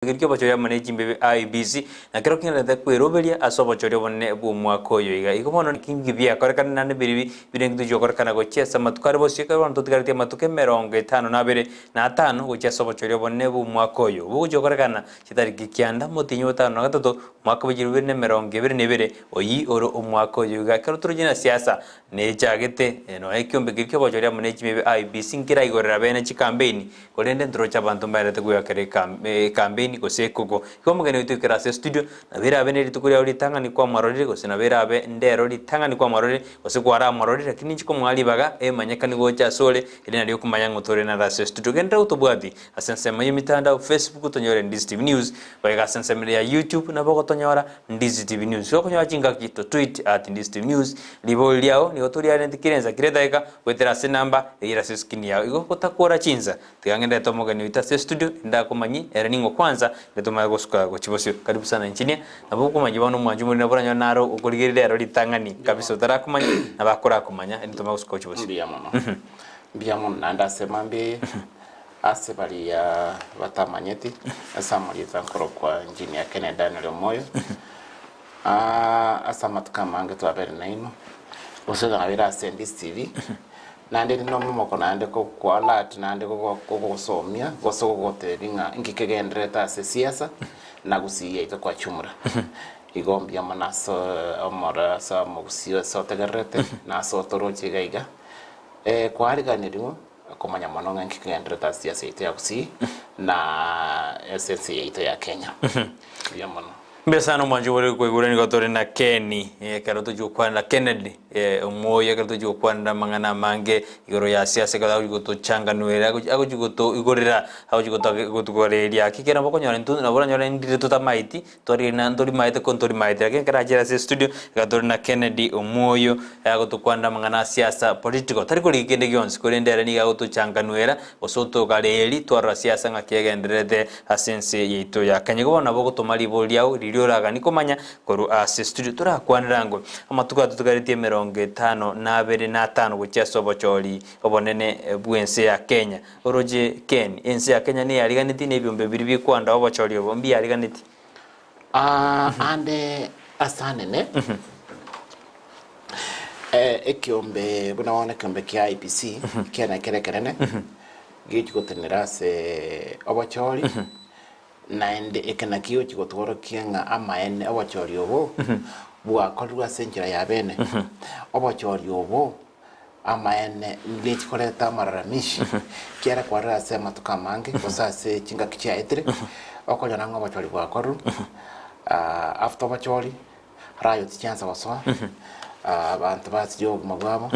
Ekeombe ki'obochori amo ne chimbibe IEBC na kero keng'erete kweroberia ase obochori obonene bw'omwaka oyo iga. Igo bono ninki biakorekana naende mbiribi bire tochia gokorekana gochia ase amatuko are bosio ekero bono totigaretie amatuko emerongo etano na abere na atano gochia ase obochori obonene bw'omwaka oyo bogochia gokorekana chitariki kianda omotienyi o tano na gatato omwaka bwe chilifu ibere na emerongo ebere na ebere oyio ore omwaka oyo iga. Ekero torochie na siasa nechagete nonya ekeombe keria ki'obochori amo ne chimbibe IEBC nkeraigorera bene chikambeini Korende ntoroche abanto mbaerete goakera ekambeini gose ekoko. Igo omogeni oito ekero ase estudio, nabo erabe ne rituko riao ritang'ani kwamwarorire, gose nabo erabe ndero ritang'ani kwamwarorire, gose kwaramwarorire, lakini inche komoa ribaga emanyekani gocha asore, eri nario okomanya ng'a otore naro ase estudio. Genderera gotobwati ase ensemo y'emitandao, Facebook tonyore Ndizi TV News, goika ase ensemo ere ya YouTube nabo ogotonyora Ndizi TV News. Gokonyora chingaki to tweet at Ndizi TV News, ribori riao nigo toriarente kera ensa kera edageka Goetera ase enamba eyere ase eskrini yao. Igo gotakora chinsa, tiga ng'endete omogeni oito ase estudio, erinde akomanyie ere ning'o kwanza, erinde tomanye gosuka gochia bosio. Karibu sana engineer. Nabo okomanyia bono omwancho omoriri nabo oranyore naro okorigereria ero ritang'ani kabisa otarakomanya, nabo akorakomanya erinde tomanye gosuka gochia bosio. Mbuya mono. Mbuya mono naende ase mambia eye, ase baria batamanyeti, ase amarieta nkorokwa Engineer Kennedy Daniel Omoyo, Ase amatuko amange twabere nainwe, gose nabere ase Ndisi TV, naende inde nomomoko naende kokwa alert naende kogosomia gose kogotebia ng'a inki kegendererete ase esiasa na gusii yaito kwa jumla. Igo mbuya mono ase omoro ase omogusii ase otegererete na ase otoroche iga iga, kwariganiriwe komanya mono ng'a inki kegendererete ase esiasa yaito ya gusii na ase ense yaito ya Kenya. Mbuya mono. Mbuya sana omwancho ore koigure nigo tore na Kenny ekero tochia gokwanera Kennedy omoyo ekero tochia gokwanera amang'ana amange igoro ya siasa ekero agochia gotochanganuera agochia gotoigorera agochia gotogoreria aki ekero nabo okonyora intwe nabo oranyore ndire totamaeti twarire ntorimaete ko ntorimaete lakini ekero achire ase estudio iga tore na Kennedy omoyo agotokwanera amang'ana a siasa political tari korigia kende gionsi korende ere nigo agotochanganuera Gose otogareeri twarora siasa ng'aki egendererete ase ense yaito ya Kenya. Igo bono nabo ogotoma ribori riao riria oraganie komanya korwa ase studio. Torakwanera ango amatuko aya totigaretie emerongo etano na abere na atano gochia ase obochori obonene bw'ense ya Kenya. Oroche Ken, ense ya Kenya neyariganetie na ebiombe biria bikwanda obochori obo mbiyariganetie? Ande ase anene, ekiombe buna bono ekiombe kia IEBC kiane kere ekenene, gechi gotenena ase obochori, naende eke nakio gegochi gotworokia ng'a amaene obochori obo bwakorirwe ase enchera ya bene. Obochori obo amaene ngechi koreta amararamishi, ekiagera kwarire ase amatuko amange gose ase chingaki chiaetire, okonyora ng'a obochori bwakorurwe, after obochori, riot chiansa gosoa, abanto basiria obogima bwabo,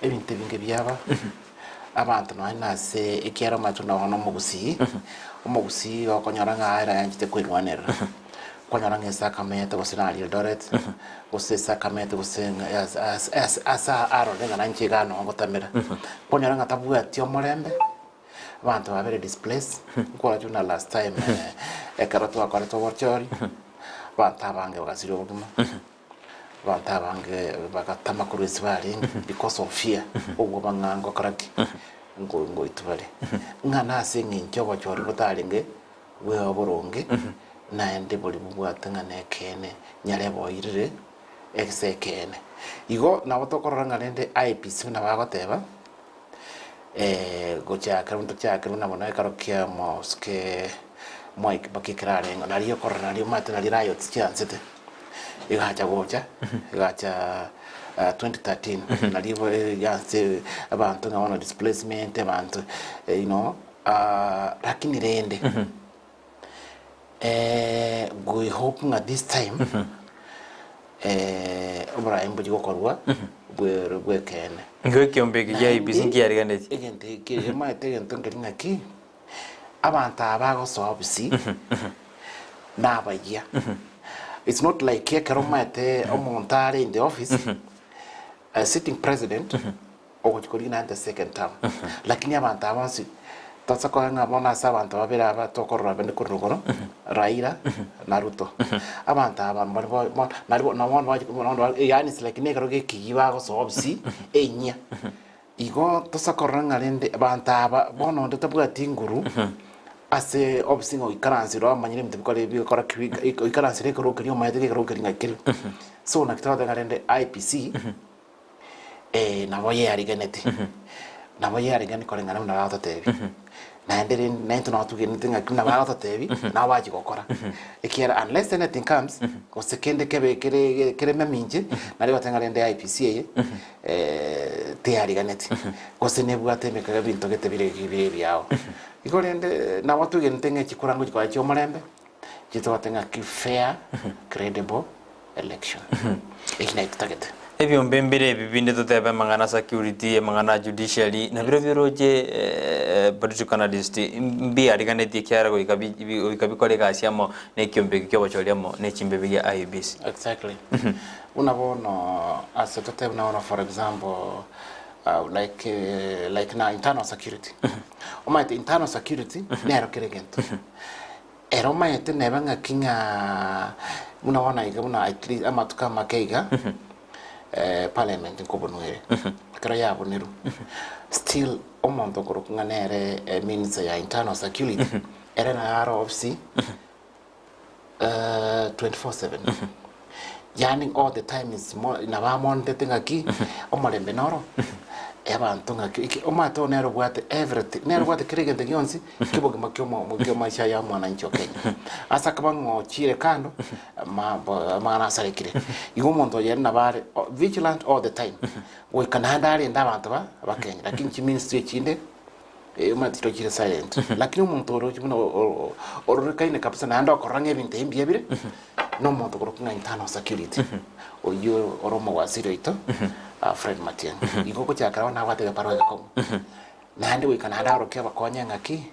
ebinto ebinge biaba, abanto nonye na ase ekiagera omanyete buna bono omogusii, omogusii okonyora ng'a ere ayanchete koirwanerera. Kwanyora ng'a ase akamete gose naria Eldoret, gose ase akamete gose ng'a ase ase ase ase arore ng'a nainche iga noo ngotamera. Kwanyora ng'a tabwati omorembe, abanto babere displaced, nkorora buna last time ekero twakorete obochori, abanto abange bagasiria obogima, abanto abange bagatama korwa ase barenge because of fear, obwoba ng'a ngokora ki, ngo ngoitwa bare. Ng'a nase eng'encho obochori botarenge. Bweo oboronge, naende boria bobwate ng'a nekeene, nyarebe oirire ase ekeene. Igo nabo tokorora ng'a rende IEBC buna bagoteba, gochakera tochakere buna bono ekero kia omosike Mwai Kibaki ekero arenge nario okorora nario omanyete nario riots chiansete, egacha gocha, egacha 2013 nario yaanse abanto ng'a bono displacement abanto you know. Lakini rende we hope ng'a this time oboraai mbochie gokorwa bwere bw'ekeene. Nigo ekiombe eke gia IEBC Naende nkiariganetie. egento eke omanyete egento nkeri ng'aki, abanto aba bagosoa obisi nabayia. It's not like ekero omanyete omonto are in the office, a sitting president. Ogochia korigia naende second term. Lakini abanto aba bonsi tose korora ng'a bono ase abanto babere aba tokorora bande korwa rogoro, Raila na Ruto. Abanto aba mbari bo bo nari bo nabo bono bachi bono yaani it's like nekero gekeyia bagosoa obisi enyia. Igo tose korora ng'a rende abanto aba bono onde tabwati nguru. Ase ofisi ng'a oikaransire omanyire ebinto bikore bigokora ki oikaransire ekero okeria omanyete ekero okeria ng'aki keria. So naki togoteba ng'a rende IEBC nabo yeariganeti, nabo yearigani koreng'ana buna bagototebia. Naende rende naintwe nabo twegenete ng'aki buna bagototebia, nabo bachia gokora. Ekiagera unless anything comes, gose kende kebe kere kere maminche, nario ogoteba ng'a rende IEBC eye teyariganeti, gose nebwate emekega ebinto gete bire bire ebiao. Igo rende nabo twegenete ng'a chikura ngochia koba chi'omorembe, chitobate ng'aki fair, credible election. Eki naye totagete. Ebiombe mbire ebi binde totebe amang'ana a security, amang'ana a judiciary, na birobio oroche political analyst mbiariganetie ekiagera goika bi goika bikore egasi amo na ekiombe eke kiobochori amo ne chimbebi gia IEBC. Exactly. Buna bono ase totebe buna bono for example like like na internal security. Omanyete internal security nero kera egento. Ere omanyete neba ng'aki ng'a buna bono iga buna at least amatuko amake iga parliament nkobunwa ere. Ekero yabunerwe still omonto okorokwa ng'a nere minister ya internal security ere naye are ofisi 24/7 yaani all the time is mo nabo amontete ng'aki omorembe noro abanto ng'aki eki omwate oyo nere obwate everything nere obwate kera egento gionsi ki'obogima kiomo ki'omaisha ya omwananchi o Kenya. Ase akaba ng'a ochire kando mambo amang'ana asarekire. Igo omonto oyo ere nabo are vigilant all the time goika naende arende abanto ba ba Kenya lakini chiministry echinde omanyete chirochire silent lakini omonto oroche buna ororekaine kabisa naende okorora ng'a ebinto ebi mbuya bire, na omonto okorokwa ng'a internal security, oyio ore omowaziri oito Fred Matiang'i. Igo ogochakera bono nabwate egebarua egekong'u, naende goika naende aorokie abakonye ng'aki,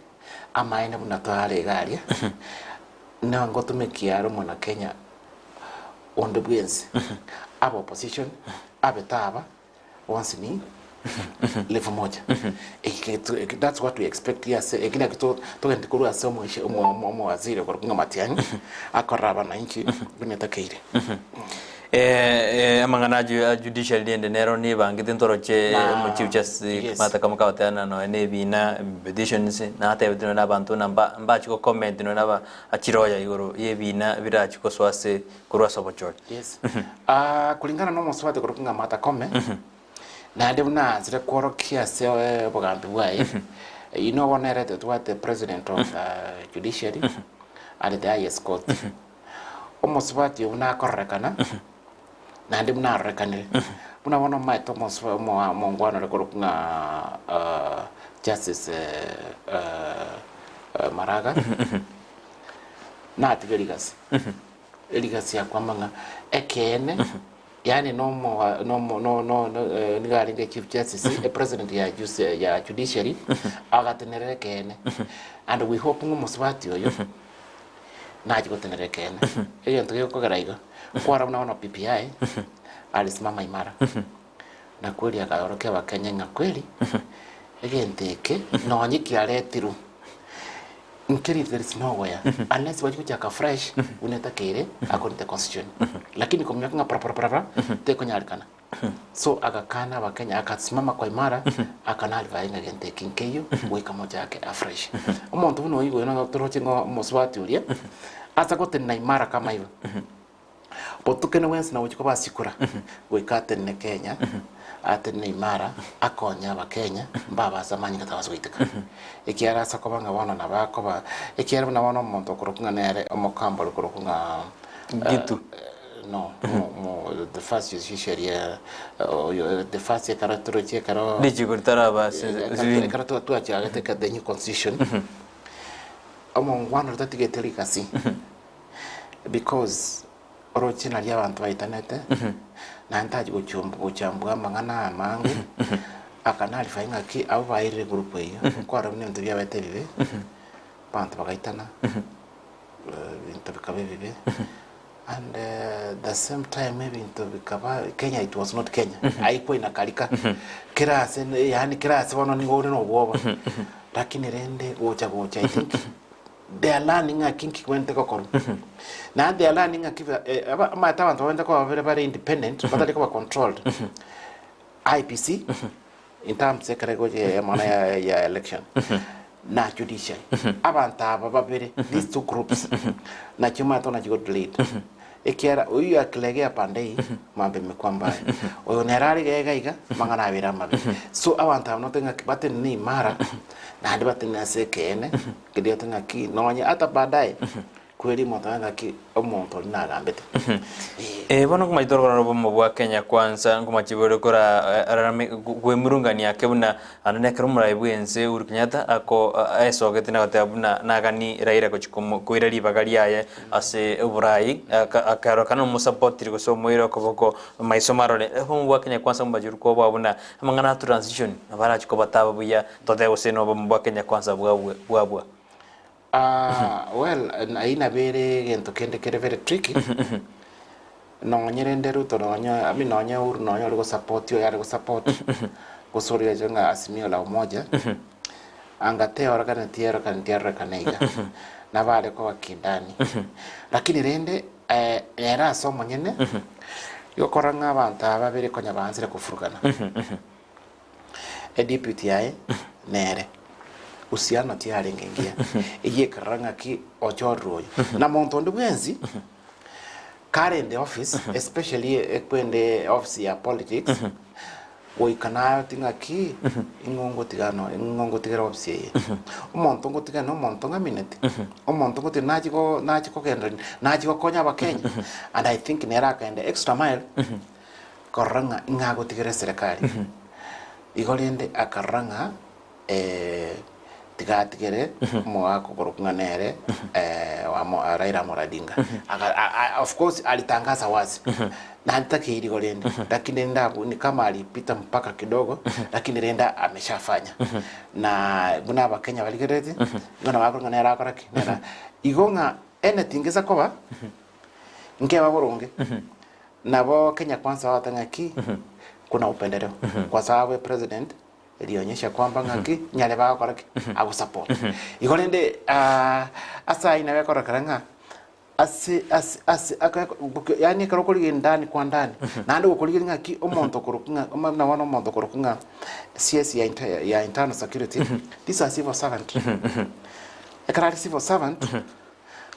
amaene buna tware iga aria, nangotumekia are omwana Kenya onde bwensi, abe opposition, abe taba, bonsi ni level moja. Eki ketu eki that's what we expect here ase eki naki to togende korwa ase omoishe omo omo omowaziri okorokwa ng'a Matiang'i akorera abananchi buna etakeire. Eh, eh, amang'ana a ju- a judiciary rende nero nibangete ntoroche Na- omochief justice yes. Martha Kamau kagoteana nonya na ebina petitions natebete nonya na abanto na mba mbachi go comment nonya na aba achiroya igoro ya ebina birachi gosoa ase korwa ase obochori. Yes. Ah, kulingana na omosubati okorokwa ng'a Martha Koome, naende buna aansire kworokia ase obogambi bwaye, you know bono ere totwate president of the judiciary and the highest court. Omosubati oyo buna akororekana, naende buna arorekanire, buna bono omanyete omosuba omo omongwana ore korokwa ng'a Justice Maraga, natige rigasi. Rigasi akwama ng'a ekeene, yaani nomo nomo no no no nigo arenge chief justice, e president ya jus ya judiciary, agatenerera ekeene. And we hope ng'a omosubati oyo, nache gotenera ekeene. Egento gekogera iga, kwarora buna bono BBI, alisimama imara, na kweri akaorokia abakenya ng'a kweri, egento eke, nonye kiaretirwe. Nkeri there is nowhere unless bachia gochaka fresh buna etakeire according to the constitution lakini kominyoka ng'a paraparaparapara tekonyarekana so agakana abakenya akasimama kwa imara akanaribaye ng'a gento eki nkeiyo goika mochake afresh. Omonto buna oyio igo toroche ng'a omosubati oria ase gotenena imara kama igo. Botuko bwensi nagochia koba asikura, goika atenene Kenya, atenene imara, akonye Abakenya, mbabe ase amanyinga tabasa goiteka. Ekiagera ase okoba ng'a bono nabo akoba, ekiagera buna bono omonto okorokwa ng'a nere omokamba ore korokwa ng'a Gitu. no, mo- mo- the first judiciary oyo the first ekero toroche ekero Richiko ritaraba ase ekero ekero twachagete the new constitution, omongwana oria tatigete rigasi. Because oroche nario abanto baitanete, naende tachi gochumb gochambua amang'ana aya amange, akanarify ng'aki abwo bairire egroup eyio, nkwarora buna ebinto biabete ebibe, abanto bagaitana, ebinto bikaba ebibe, and the same time ebinto bikaba Kenya it was not Kenya, haikuwa inakalika, kera ase yaani kera ase bono nigo ore na obwoba, lakini rende gocha gocha I think. They are learning ng'aki nki kwenerete gokorwa. Naende they are learning ng'aki amaete abanto babwenerete koba babere bare independent batari koba controlled. IEBC in terms ekero egocha ya amang'ana ya ya election. Na judiciary. Abanto aba babere, these two groups, nachio omanyete buna chigo lead. Ekiagera oyio akilegea pande eyio, mambo emekwa mbaye. Oyo nere are iga iga iga, amang'ana abere amabe. So abanto aba notoke ng'aki batenene imara, naende batenene ase ekeene, keria otoke ng'aki nonye ata baadaye, kweri omonto aye ng'aki omonto oria nagambete. Eh. Eh, bono nkomache torokora obomo bwa Kenya Kwanza, nkomache bore kora ararame gwemurungania ake buna ande nekero omorai bwense Uhuru Kenyatta ako aesogete na goteba buna nagani Raila gochi komo koira ribaga riaye ase oborai aka akarorekana omosapotiri gose omoire okoboko maiso marore. Obomo bwa Kenya Kwanza mobache ori koboa buna amang'ana a transition nabo arachi kobataba buya totebe gose nobomo bwa Kenya Kwanza bwabwe bwabua. Ah, well, ayio nabo ere egento kende kere very tricky, nonye rende Ruto nonye, I mean nonye Uhuru nonye ore gosupport oyo are gosupport, gose oria ocha ng'a Azimio la Umoja, anga teororekana tiarorekana tiarorekana iga, nabo are koba kindani. Lakini rende ere ase omonyene, gokora ng'a abanto aba babere konya baansire kofurukana. Edepute yaye nere uhusiano tiyarenge engiya eyio ekerora ng'aki ochorire oyo na monto onde bwensi kare in the office especially ekwende office ya politics goika naye oti ng'aki ing'o ngotiga no ing'o ngotigera office eye omonto ngotiga na omonto ng'amineti omonto ngotiga nachi go nachi kogenderania nachi gokonya abakenya and I think nere akaenda extra mile. Korora ng'a ing'a agotigera eserekari. Igo rende akarora ng'a tiga atigere omogaka okorokwa ng'a nere wamo Raila Amolo Odinga. Aka a- a- of course alitangaza wazi. Naende takeiri igo rende, lakini rende abwo ni kama alipita mpaka kidogo, lakini rende ameshafanya. Na buna abakenya barigerereti, igo nabo akorora ng'a nere akora ki? Nere igo ng'a anything gesa koba, nkeba boronge. Nabo Kenya Kwanza bagoteba ng'aki kuna upendeleo kwa sababu epresident ilionyesha kwamba ng'aki nyare bagokora ki agosupport. Igo rende ase ayio nabo ekororekana ng'a ase ase ase aka yaani ekero okorigia ndani kwa ndani naende gokorigereria ng'aki omonto okorokwa ng'a buna bono omonto okorokwa ng'a CS ya ya internal security this a civil servant. Ekero are civil servant.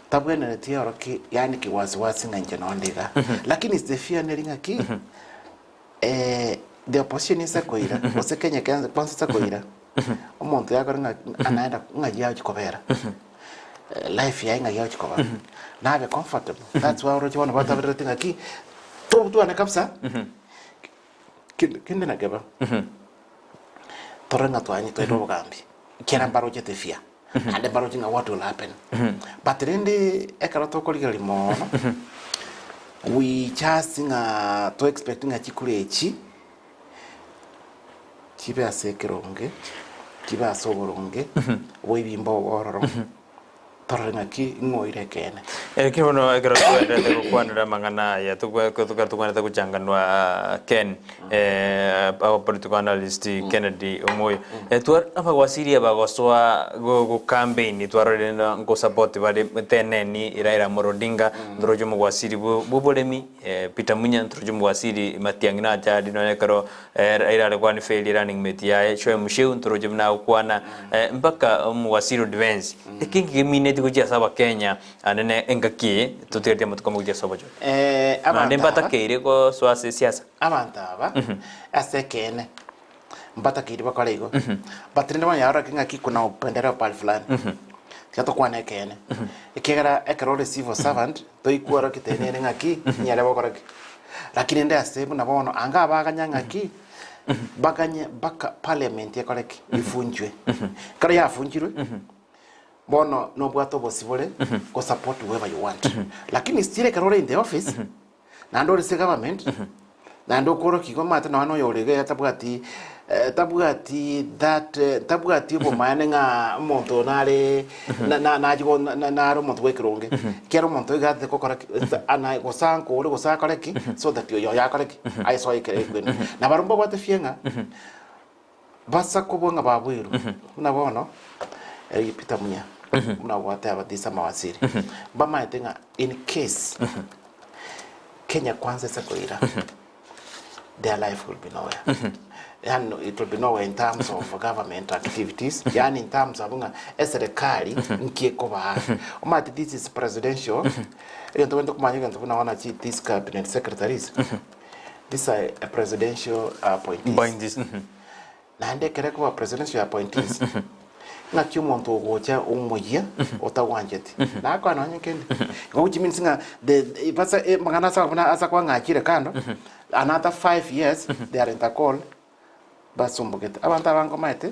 Tabwenereti oroki yaani kiwasiwasi ng'a inche nonde iga. Lakini is the fear neri ng'a ki the opposition ase koira gose Kenya Kwanza ase koira omonto yakore ng'a anaenda ng'ai agochi kobera life yaye ng'ai agochi koba nabe comfortable that's why oroche bono bataberereti ng'aki tobutwane kabisa kende nakeba Torore ng'a twaire obogambi, ekiagera mbarochete fear, naende mbaroche ng'a what will happen. But rende ekero tokorigereria mono, we just ng'a to expect ng'a chikura echi, chibe ase ekeronge, chibe ase oboronge, oboibi mbobe ororo. Torore ng'aki ng'o oire ekeene. Lakini bono ekero twaenderete gokwanera amang'ana aya tokwanete gochanganwa Ken our political analyst Kennedy Omoyo abagwasiri aba gosoa go campaign twarorire ngo support bare teneni Raila Amolo Odinga ntoroche omogwasiri bwo oboremi Peter Munya ntoroche omogwasiri Matiang'i nacha aria nonya ekero Raila are kwana failure running mate yaye Shoe Musheu ntoroche buna agokwana mpaka omogwasiri Odvensi Eki nkemineti gochia ase Abakenya anene engaki eye totigaretie amatuko amo gochia ase obochori. Eh, Naende abanto aba mbatakeire gosoa ase esiasa. abanto aba ase ekeene mbatakeire bakore igo but rende bono yarora ng'aki kuna upendeleo pahali fulani tiga tokwane ekeene ekiagera ekero ore civil servant toikwora kitenene ng'aki nyare gokora ki lakini rende ase buna bono anga abaganya ng'aki Baganye mpaka parliament ekore ki? Ifunchwe. Ekero yafunchirwe, bono nobwate obosibore go support whoever you want. Lakini still ekero ore in the office, naende ore ase government, naende okorokia igo omanyete nonya na oyore iga tabwati tabwati that tabwati obomaene ng'a omonto oyo nare na- na- nachi go na- na- nare omonto bwa ekeronge. Ekiagera omonto oyo iga atete gokora ki? Ana gose ankore gose akore ki, so that oyo oyo akore ki? Ayesoe ekero ekwene. Na barabwo mbabwate fear ng'a basa kobua ng'a babuirwe. Buna bono, Peter Munya, buna gwateba these amawaziri, mbamaete ng'a in case Kenya kwanza ase koira. Their life will be nowhere. Yaani it will be nowhere in terms of government activities, yaani in terms of ng'a eserekari nki ekobaa. Omanyete this is presidential, egento gento komanya egento buna bono chi these cabinet secretaries, these are a presidential appointees. Appointees. Naende ekero ekoba presidential appointees, ng'aki omonto ogocha omoyia otagwancheti, nakoa nonye kende. Igo which means ng'a the the basa amang'ana ase buna ase kwang'achire kando, another 5 years they are intercalled basumbukete. Abanto aba nkomaete,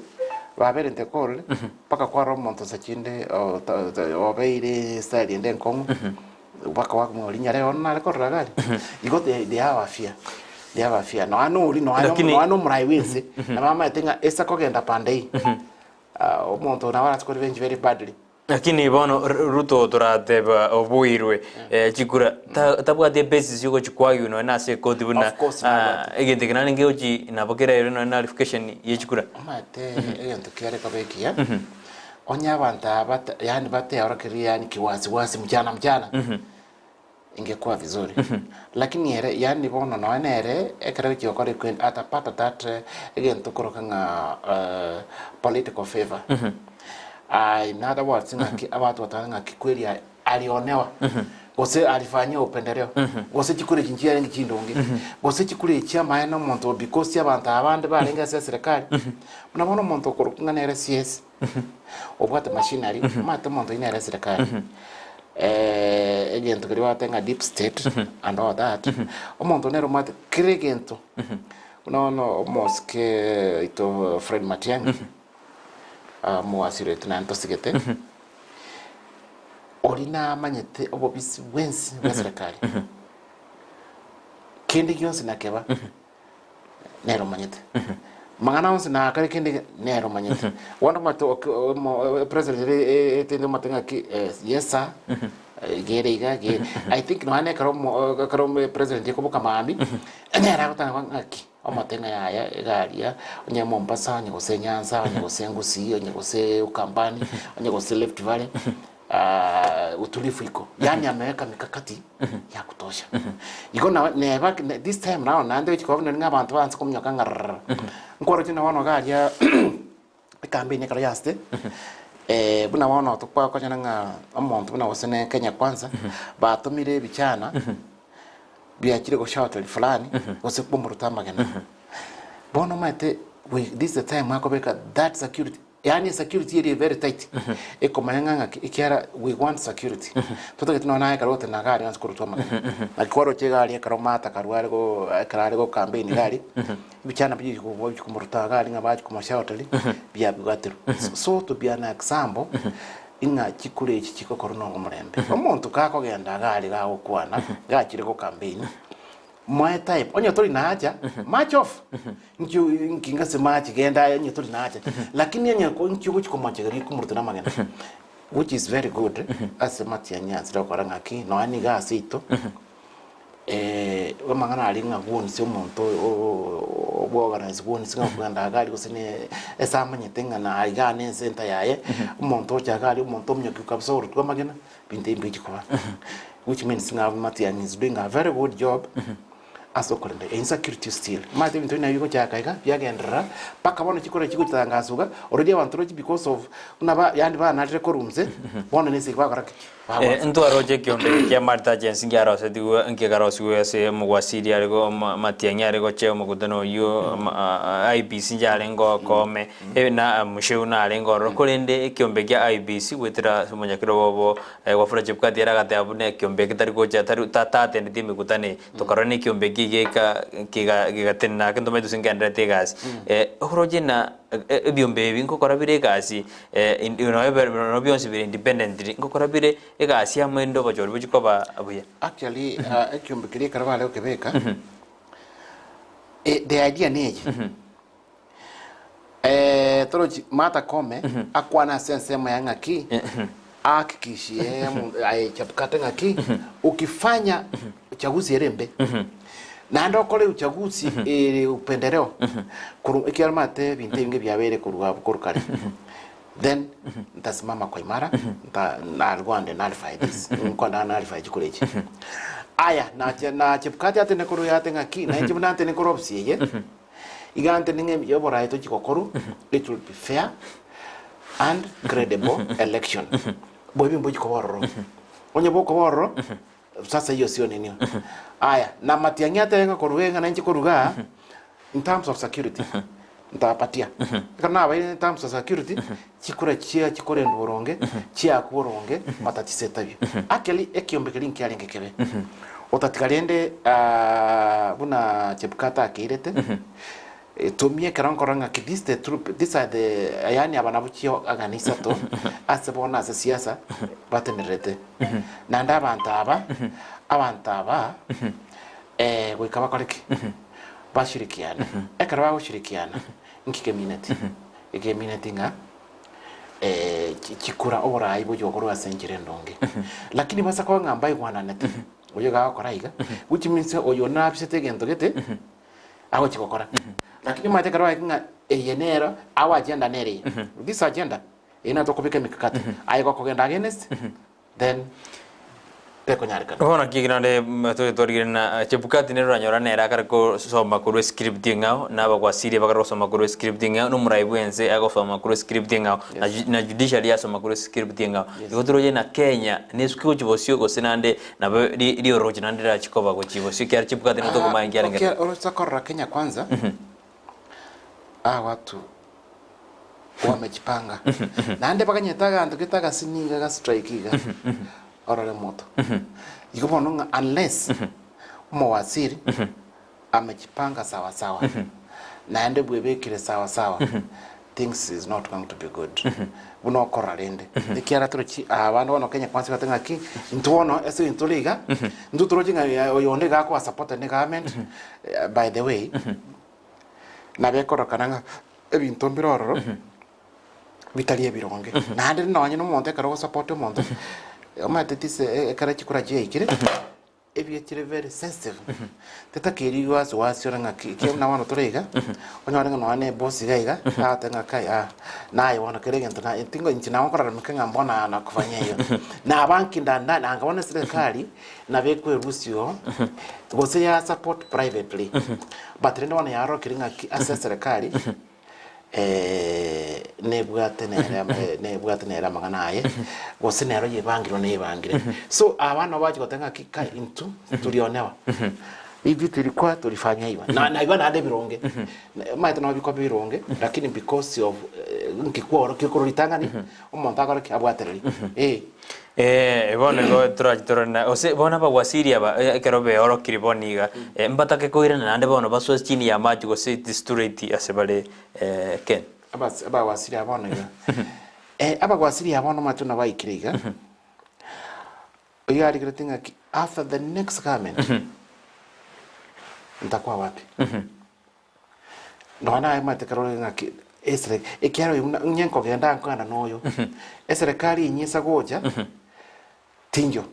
babere intercalled, mpaka kwarora omonto nsa chinde obeire style ende enkong'u, mpaka wakomoria nyarebe bono nare korora iga aria. Igo they they have a fear, they have a fear. Nonya na oria nonya Lakini- nonya na omorai bwa ense, nabo amaete ng'a ase akogenda pande eye, omonto oyo nabo arache korevenge very badly. Lakini bono Ruto torateba oboirwe chikura tabwati ebasis yogochi koargue nonya na ase ekoti buna Of course nabwate. egento eke narenge gochi nabo kerairwe nonya na nullification ye chikura. Omanyete egento kiare koba ekiya, onye abanto aba bata yaani bateorokereria yaani kiwasiwasi mchana mchana, ingekuwa vizuri. Lakini ere yaani bono nonya nere ekero agochia gokora equeen atapata that egento koroka ng'a political favour. In other words ng'aki abanto batanga ng'aki kweri alionewa, gose alifanyiwa upendeleo, gose chikura echi nchiarenge chindonge, gose chikura echi amaene omonto because abanto aba bande barenge ase eserekari, buna bono omonto okorokwa ng'a nere CS, obwate machinery, omanyete omonto oyio nere eserekari, egento keria bagoteba ng'a deep state and all that, omonto nere omanyete kera egento, buna bono omosike oito Fred Matiang'i, omowasiri oito naende tosigete, oria namanyete obobisi bwensi bwa eserekari, kende gionsi nakeba, nere omanyete. Amang'ana onsi nakare kende ge- nere omanyete. Bono omanyete oke omo president ere etende omanyete ng'aki yes sir, iga ere iga iga ere. I think nonya na ekero omo ekero president ekoboka mambia, nere agotanga ng'aki. Omote ng'a yaya egaria, onye Mombasa, onye gose Nyanza, onye gose Gusii, onye gose Ukambani, onye gose Rift Valley, utulivu iko. Yaani ameweka mikakati ya kutosha. Igo nabo neba this time round naende gochia koba buna ng'a abanto baanse kominyoka ng'a rrrr. Nkoroche na bono iga aria ekampeni ekero yasete, buna bono tokonyora ng'a omonto buna gose ne Kenya Kwanza, batomire ebichana. biachire goshout fulani gose komoruta amagena. Bono omanyete we this is the time akobeka that security yaani esecurity eri very tight ekomanya ng'a ng'aki ekiara we want security totagete nonya naye ekero ogotenena iga aria onsi korutwa amagena. Naki kwaroche iga aria ekero Martha Karua are go ekero are go campaign iga aria ebichana biria bichi komoruta iga aria ng'a bachi komoshouteri biabwaterwa. So to be an example. Ing'a chikura echi chigokorwa nomorembe. Omonto gakogenda iga aria gagokwana, gachire go campaign, moe time, onye tori nacha, march off. Nki nki ngase march genda aye onye tori nacha. Lakini onye ko nki ogochi komochegeria komorutera amagena, which is very good, ase matiang'i ansire gokora ng'aki, nonya niga ase aito. Amang'ana aria ng'a bwonsi omonto obwoganise bwonsi ng'a okogenda iga aria gose ne ase amanyete ng'a na igaa ne esenta yaye, omonto ocha iga aria omonto omonyokiu kabisa orotwe amagena, binto ebi mbichi koba. Which means ng'a Matiang'i is doing a very good job ase okorenda insecurity still. Omanyete ebinto buna ebi bigochaka iga, biagenderera, mpaka bono chikura chigotangaswa iga, already abanto roche because of buna ba yaani banarire korwa inse, bono ne esegi bagokora ki? Ntwaroche ekeombe eke kia Martha Agency nkiarosetigwe nkekarosigwe ase omogwasiri are go Matiang'i are gochia omokutano oyio IEBC njarenge okome na Mucheu narenge ororo korende ekeombe kia IEBC goetera ase omonyakero obo Wafula Chebukati ere agateba buna ekeombe eke tari gocha tari tatendetie emekutano eye tokarora na ekeombe eke iga geka gegatenena ake ntomanyete gose ngendererete egasi oroche na ebiombe ebi nkokora bire egasi Nonya bionsi bire independently, ngokora bire egasi amo erinde obochori bochie koba buya. Actually, ekiombe keria ekero bare gokebeka, the idea neye, torochi Martha Koome akwane ase ensemo ya ng'aki, ahakikishie aye Chebukati ng'aki, ukifanya uchaguzi ere embe, naende okore uchaguzi ere upendeleo, korwa ekiagera omanyete ebinto ebinge biabeire korwa abwo korwa kare. Then ntasimama kwa imara nta I'll go and nullify this nkonda nullify chikura echi. Aya nache na Chebukati atene korwa yate ng'aki na inche buna ntene korwa ofisi eye iga ntene ng'a emiyo oboraai tochi gokorwa it will be fair and credible election. Boibi mbochi koba ororo. Onye bokoba ororo sasa hiyo sio ninio. Aya na Matiang'i atebe ng'a korwa iga na inche korwa igaa in terms of security ntabapatia. Ekero nabaire in terms of security chikura chia chikorendwa boronge chiakwa boronge matatizo etabio. Actually ekiombe keria nkiarenge kebe otatiga rende buna Chebukati akeirete to me ekero nkorora ng'a this the true these are the yaani aba nabwo chiagana isato ase bono ase siasa batenererete. Naende abanto aba abanto aba goika bakore ki? Bashirikiane. Ekero bagoshirikiana nki kemineti? Ekemineti ng'a chikura oborai bochia gokorwa ase enchera endonge. Lakini basa koba ng'a mbaigwananete, oyo iga agokora iga, which means oyo nabisete egento gete, agochia gokora. Lakini omanyete ekero baika ng'a eye nero, our agenda nere eye, this agenda, eye nero tokobeka emikakati, aye gokogenda against, then tekonyarekana. Bono naki naende tore twarigire na Chebukati nere oranyora nere akare kosoma korwa escript eng'ao, na abakwasiria bakare gosoma korwa escript eng'ao, na omorai bwense agosoma korwa escript eng'ao, na ju na judiciary yasoma korwa escript eng'ao. Igo toroche na Kenya nesuke gochia bosio gose naende nabo ri rioroche naende rirachi koba gochia bosio ekiagera Chebukati nigo tokomanya nki arenge. Okay, oroche korora Kenya kwanza, hawa watu wamejipanga naende bakanyete aganto gete agasini iga ga strike iga orore moto igo bono ng'a unless omowaziri amejipanga sawa sawa naende bwebekire sawa sawa things is not going to be good buna okorora rende ekiagera torochi abande bono Kenya kwanza bate ng'aki intwe bono ase intwe tore iga intwe toroche ng'a oyonde iga akoba supported ne government by the way Nabo ekorokana ng'a ebinto mbire ororo bitari ebironge. Naende nonye na omonto ekero ogosupport omonto, omanyete tise ekero chikura chiaikire, ebiachire very sensitive, tetakeiri wasi wasi ore ng'aki ekiagera buna bono tore iga, onyore ng'a nonye na eboss iga iga, agoteba ng'a kai aa, naye bono kera egento na tingo inche nabo nkorarameka ng'a mbona nakufanyia iga. Naba nki ndanda nanga bono eserekari. Nabo ekwerusia oo, gose ya support privately, but rende bono yarokire ng'aki ase eserekari nebwate nere ama nebwate nere amang'ana aye, gose nere oyebangire neyebangire. So aba nabo bachi goteba ng'aki kai intwe tulionewa, hivi tulikuwa tulifanya iga, na naiba naende ebironge, omanyete nabo bikoba ebironge, lakini because of nki kworokire korwa ritang'ani, omonto akore ki? Abwatereri, eh. Ee, bono igo torache torore na gose bono abagwasiri aba ekero beorokire bono iga, mbatake koirana naende bono basoe chini ya amache gose it is too late ase bare Ken. Abas abagwasiri aba bono iga, abagwasiri aba bono omanyete buna baikire iga, oyio arigereti ng'aki after the next government, ntakuwa wapi? Nonya naye omanyete ekero ore ng'aki esere ekiagera oyo buna onye nkogenda nkogenda na oyo, eserekari enyia gocha, tinjo,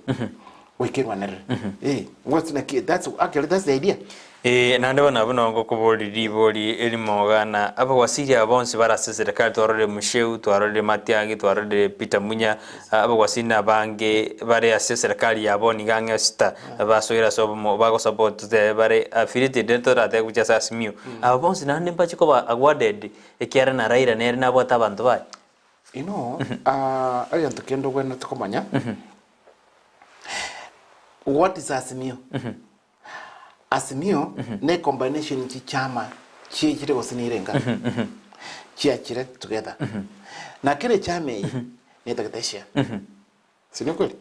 goika erwanerere. Eh, what's naki that's actually that's the idea. Ee, naende bono abwo nabo ngokoboria ribori erimo iga na abagwasiri aba bonsi bare ase eserekari twarorire Musheu, twarorire Matiang'i, twarorire Peter Munya, abagwasiri nabange bare ase eserekari ya bono iga ang'e sita. Basoire ase obomo, bagosupport totebe bare affiliated rende toratebe gochia ase Azimio. Aba bonsi naende mbache koba awarded ekiagera na Raila nere nabwate abanto baye. You know, egento kende ogwenerete komanya, what is Azimio? Azimio ne combination chichama chiechire gose nirenga chiachire together. Na kera echama eye netagete eshare. Ase nokweri?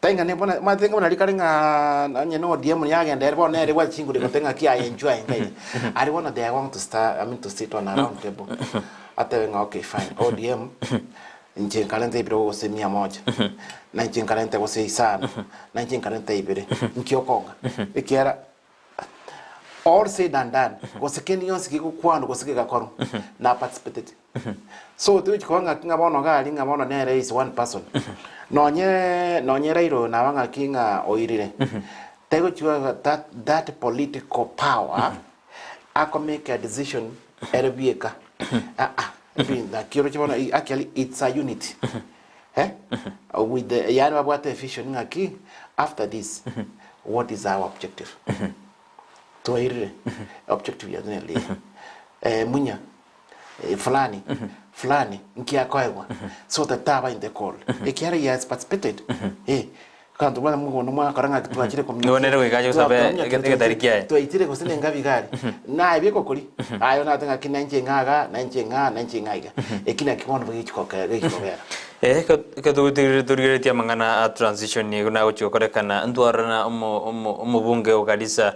Tari ng'a ne buna omanyete ng'a buna rikare ng'a onye na ODM yagenda ere bono nere ebwate chinguru egote ng'aki aye inchuo aye nka iga. Aria bono they are going to start, I mean to sit on a round table atebe ng'a okay fine ODM inche nkarente ebirogo gose mia moja, na inche nkarente gose isano, na inche nkarente ibere, nki okong'a? Ekiagera all said and done, gose kende gionsi kegokwanwa gose kegakorwa, na participateti. So togochi koba ng'aki ng'a bono iga aria ng'a bono nere is one person. Nonye nonye Raila oyo naba ng'aki ng'a oirire, taigochi koba that that political power ako make a decision ere bieka, aa. Ebi naki oroche bono actually it's a unit eh with the yaani babwate evision ng'aki after this what is our objective twairire objective yaito nere eye munya fulani fulani nki akoegwa so that taba in the call ekiagera he has participated eh Abanto buna mogondo mwakora ng'a twachire kominyokia. Nigo nere goika ache gosaba egetari kiaye. Twaitire gose nengabi iga aria. Naye bikokori, aye onate ng'aki nainche ng'a iga, nainche ng'a, nainche ng'a iga. Eki nakio bono gechi kobera. Ekero torigereretie amang'ana a transition nigo nagochia gokorekana, ntwarora omobunge o Garissa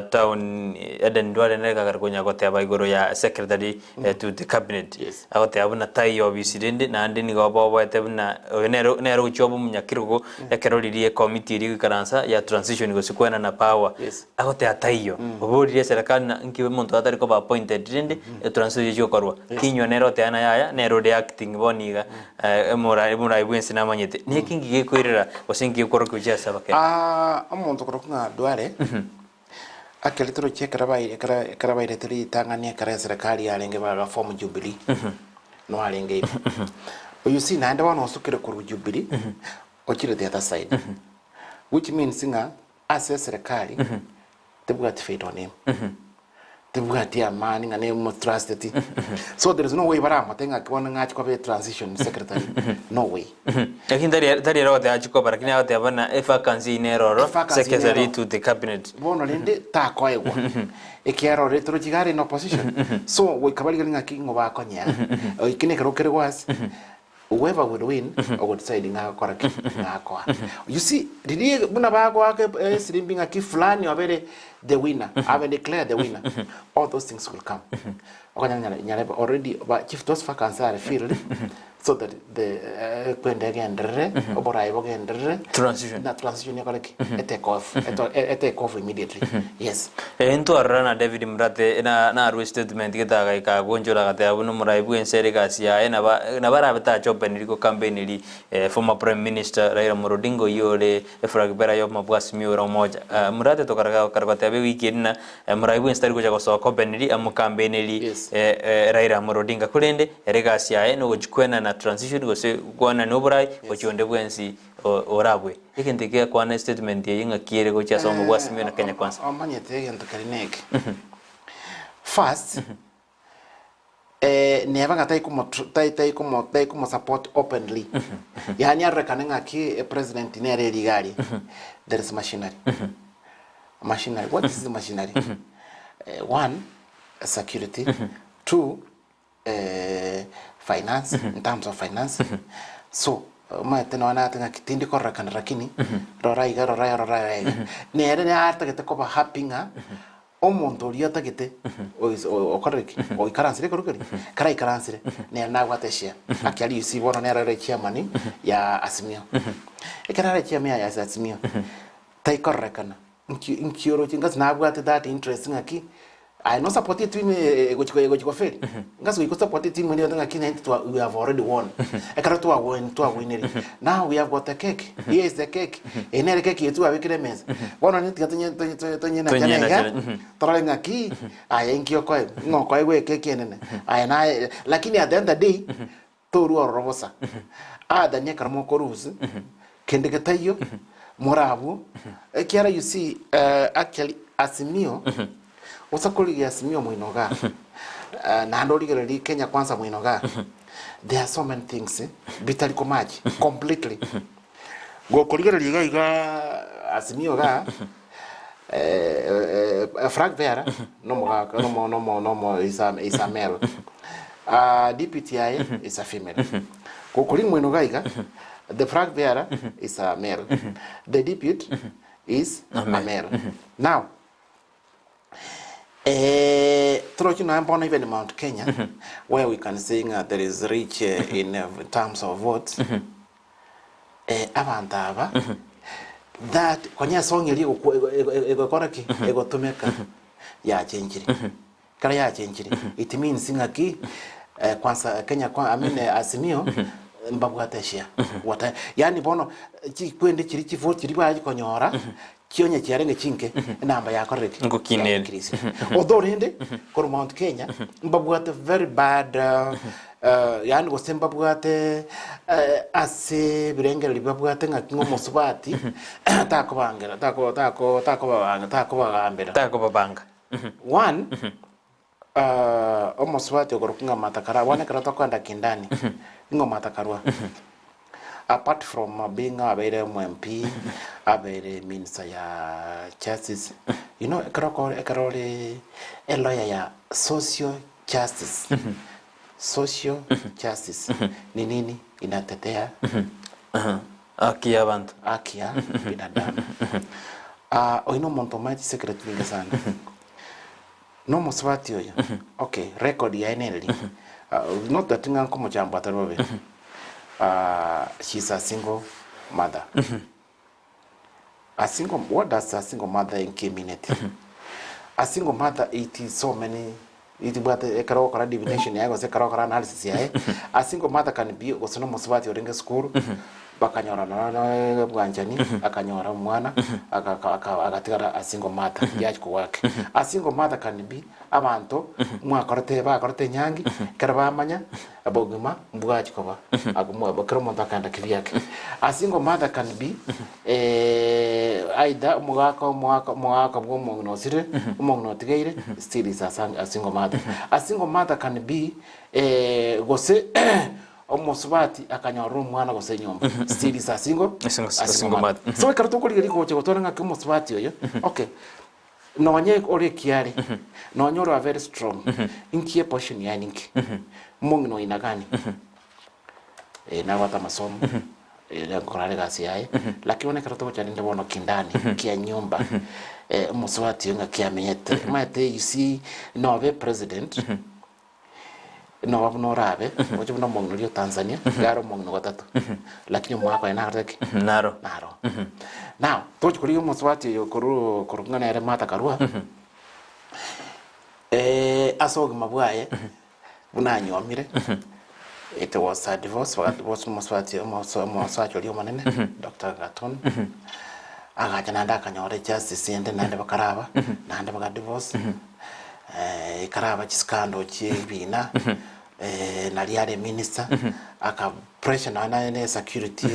town Aden Duale nere kagare konya goteba igoro ya secretary to the cabinet. Agoteba buna taiyo obisi rende, naende nigo oboboete buna oyo nere nere ogochia obe omonyakerogo ekero riria ekomiti eria egoikaransa ya transition gose koenana power. Yes. Agoteba taiyo, oborire eserekari na nki omonto atari koba appointed rende etransition echi gokorwa. Kinywa nere oteba naye yaya nere ore acting bono iga omorai omorai bwensi namanyete. Neki nki gekoirera gose nki gekorokigwa gochia ase abakenya? Omonto okorokwa ng'a Duale. Ekero toroche ekero bai ekero ekero bairete ritang'ani ekero eserekari yarenge bagaform Jubilee, no arenge ime. You see naende bono osukire korwa Jubilee, ochire the other side, which means ng'a ase eserekari, tebwati faith on him, tebwati amani ng'a nemotrusteti. So there is no way baramote ng'aki bono ng'ache koba etransition secretary, no way. Lakini tari tari ere ogoteba achie koba lakini agoteba buna evacancy eyio nere ororo Evacancy secretary nero. to the cabinet. Bono rende takoegwa ekiagera ore torochi iga are in opposition so goika barigani ng'aki ng'o bakonyea eki nekero kere gwasi whoever will win ogo decide ng'a agokora ki ng'a akoa you see riria buna bagoaka esirimbi ng'aki fulani obere the winner abe declare the winner all those things will come okonyora nyare nyarebe already ba chief those vacancy are filled so that the ekwenda egenderere, oboraai bogenderere, Transition. na transition ekore ki? Etake off, eto- e- etake off immediately, yes. Eh, ntwarora na David Murate na narue statement gete agaika agonchora agateba buna omorai bwense ere egasi yaye naba nabarabe tacha openly go campaign ri eh, former prime minister Raila Amolo Odinga oyio ore eflag bearer ya oboma bwa Azimio la Umoja. Ah, Murate tokarega kare goteba ewiki eri na Morai bwensi tari gocha gosoka openly amokampeneri Yes. Raila Amolo Odinga korende ere egasi yaye nogochi kwenana transition gose kwenana oborai gochia onde bwensi orabue. Egento eke gekwana estatement eye ng'aki ere gochia ase obomo bwa Azimio na Kenya Kwanza. Omanyete egento keria neke. First, neba ng'a taikomo tai taikomo taikomo support openly yaani arorekane ng'aki epresident nere ere iga aria there is machinery machinery what is machinery one security two finance in terms of finance so omanyete nonya nagete ng'aki tindi kororekana lakini rora iga rora rora iga nere natagete koba happy ng'a Omonto oria otagete okorire ki? Oikaransire ekero keria? Ekero aikaransire, nere nabwate eshare. Actually you see bono nere ore chairman ya Azimio. Ekero are chairman ya Azimio, taikororekana nki nki oroche ngasi nabwate that interest ng'aki, aye no support eteam egochi egochi gofeli, ngasi goika osupport eteam eria ng'aki naintwe twa we have already won. Ekero twa win twawinire, now we have got a cake, here is the cake, eye nere keki eye twabekire emesa. Bono rende tiga tonye tonye tonye tonyenachane iga, Tonyenachane, torore ng'aki, aye inki okoegwa, ng'o okoegwa ekeki enene, aye naye, lakini at the end of the day, torua ororo bosa. Other than ekero mokorusia, kende getaiyo, more abwo, ekiagera you see actually Azimio, Gose korigia Azimio moino igaa, naende origererie Kenya Kwanza moino igaa, there are so many things bitari ko match completely. Gokorigereria iga igaa Azimio igaa, Frank Vera nomogaka nomo nomo nomo is a is a male. Deputy yaye is a female. Gokorigia moino iga iga, the Frank Vera is a male, the deputy is a male. Now, Torochi nonya bono even Mount Kenya where we can say ng'a there is rich in terms of votes abanto aba that konya esong eria egokora ki egotumeka yachenchire ekero yachenchire it means ng'aki kwanza Kenya I mean Azimio. Mbabwate eshare What yaani bono chikwende chiria chivote chiria baye konyora chionye chiarenge chinke enamba yakorire ki? Ngokinere. Ya increase. Although rende korwa Mount Kenya mbabwate very bad yaani gose mbabwate ase ebirengererio babwate ng'aki ng'a omosubati takobangera tako tako takobabanga takobagambera. Takobabanga. One, Omosubati okorokwa ng'a Martha Karua, bono ekero tokoenda kindani, ng'o Martha Karua? Apart from being abeire omo MP, abeire minister ya justice, you know ekero oko ekero ore e lawyer ya social justice, social justice ni nini? Inatetea Haki ya abanto. Haki ya binadamu. Oyio na omonto omanyete secret nyinge sana. Nomosubati oyo okay record yaye nereri not that ng'a nkomochamba atari bobe she's a single mother a single what does a single mother inkimineti a single mother it is so many itibwate ekero ogokora divination yaye gose ekero ogokora analysis yaye a single mother can be gose nomosubati orenge esukuru Bakanyora nonya nobwanchani, akanyora omwana, agatigara a single mother, yachia kogwake. A single mother can be abanto mwakorete bakorete enyangi, ekero bamanya obogima mbwachia koba, kera omonto akaenda kivyake. A single mother can be either omogaka omogaka omogaka bwa omong'ina osirire, omong'ina otigeire, still is a single mother. A single mother can be gose Omosubati akanyorera omwana gose enyomba still is a single A single- a single a single mother. mother. So ekero tokorigereria gocha gotwara ng'aki omosubati oyo okay nonye ore ekiare nonye ore a very strong inki eposition yaye ninki omong'ina oyo inagani nabwate amasomo nkora are egasi yaye lakini bono ekero togocha rende bono kindani kia nyumba omosubati oyo ng'aki amenyete omanyete you see nobe president. Noba buna orabe, oche buna omong'ina oria o Tanzania, iga are omong'ina ogatato, lakini omwaka oye narore ki? Naro. Naro. Now, tochi korigia omosubati oyo korwa korwa ng'a nere Martha Karua, ase obogima bwaye, buna anyuomire, it was a divorce, bagadivorce omosubati omosa omosacha oria omonene, Doctor Gatoni, agacha naende akanyora ejustice ende naende bakaraba, naende bagadivorce. Ekaraba chiscandal chie ebina, naria are minister, aka pressure nonya naye ne security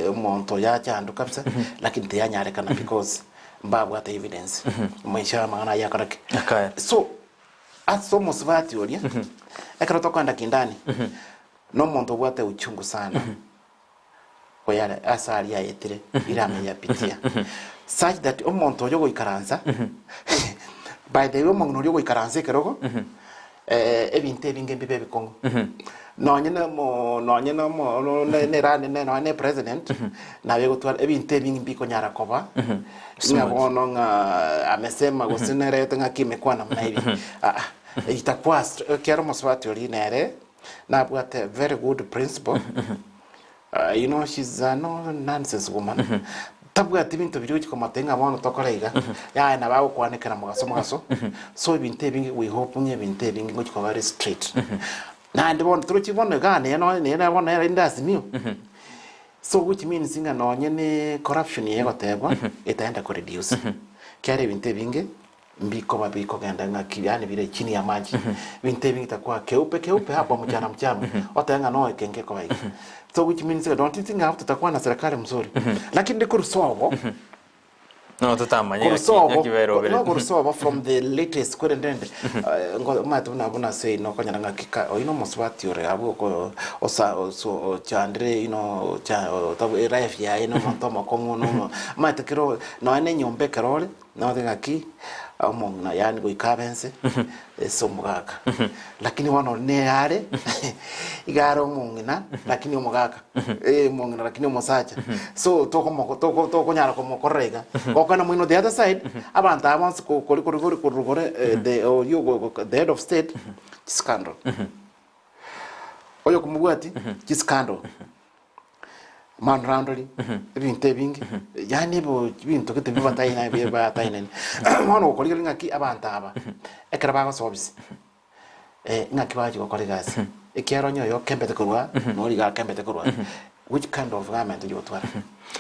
omonto oyo achandwe kabisa, lakini tiyanyarekana because mbabwate evidence, maisha amang'ana ayio akora ki? Akaya. So, ase omosubati oria, ekero tokoenda kindani, na omonto obwate uchungu sana. Koyare ase aria aetire ira ameyapitia such that omonto oyo ogoikaransa by the way omong'ina oria ogoikaransa ekerogo ebinto ebinge mbibe ebikong'u nonye na omo nonye na omo no ne nerane ne nonye na epresident nabo egotwara ebinto ebinge mbikonyara koba ng'a bono ng'a amesema gose nerete ng'aki emekwana buna ebi aa itakuwa ekiagera omosubati oria nere nabwate very good principle You know she's a no nonsense woman. Tabwati binto biria ochi komotebia ng'a bono tokore iga. Yaya nabo agokwanekera mogaso mogaso. So ebinto ebinge we hope ng'a ebinto ebinge ngochi koba bire straight. Naende bono torochi bono igaa nere nonye nere bono nere inde Azimio. So which means ng'a nonye ne corruption eye egotebwa etaenda ko reduce. Ekiagera ebinto ebinge Mbikoba bikogenda ng'aki, yaani bire chini ya maji. Ebinto ebi itakuwa keupe keupe hapa mchana mchana. Otebe ng'a no eke ngekoba iga. So which means don't you think hapo tutakuwa na serikali mzuri? Lakini ndi korwa sobo, No totamanya korwa ng'aki sobo, ng'aki baerobere. no korwa sobo from the latest korende rende ngo omanyete buna buna ase ino okonyora ng'aki ka oyio na omosubati ore abwo oko osa oso ochandire you know ocha otabu elife yaye na omonto omokong'u na omo omanyete kero nonya na enyomba ekero ore. Note ng'aki omong'ina yaani goika abe ense ase omogaka, lakini bono oria nere are iga are omong'ina lakini omogaka, eh omong'ina lakini omosacha. So tokomo toko tokonyara komokorera iga. Gokwana moino the other side, abanto aba bonsi ko kori kori kori korwa kore the oyio go go the head of state, chiscandal. Oyokomobwati, chiscandal. Manrandori, ebinto ebinge, yaani ebo ebinto gete bibatari batainene. Bono gokorigereria ng'aki abanto aba, ekero bagosoa obisi, ng'aki bagochi gokora egasi. Ekiagera onye oyo okembete korwa aa, na oria iga akembete korwa aa, which kind of government oyio otwara?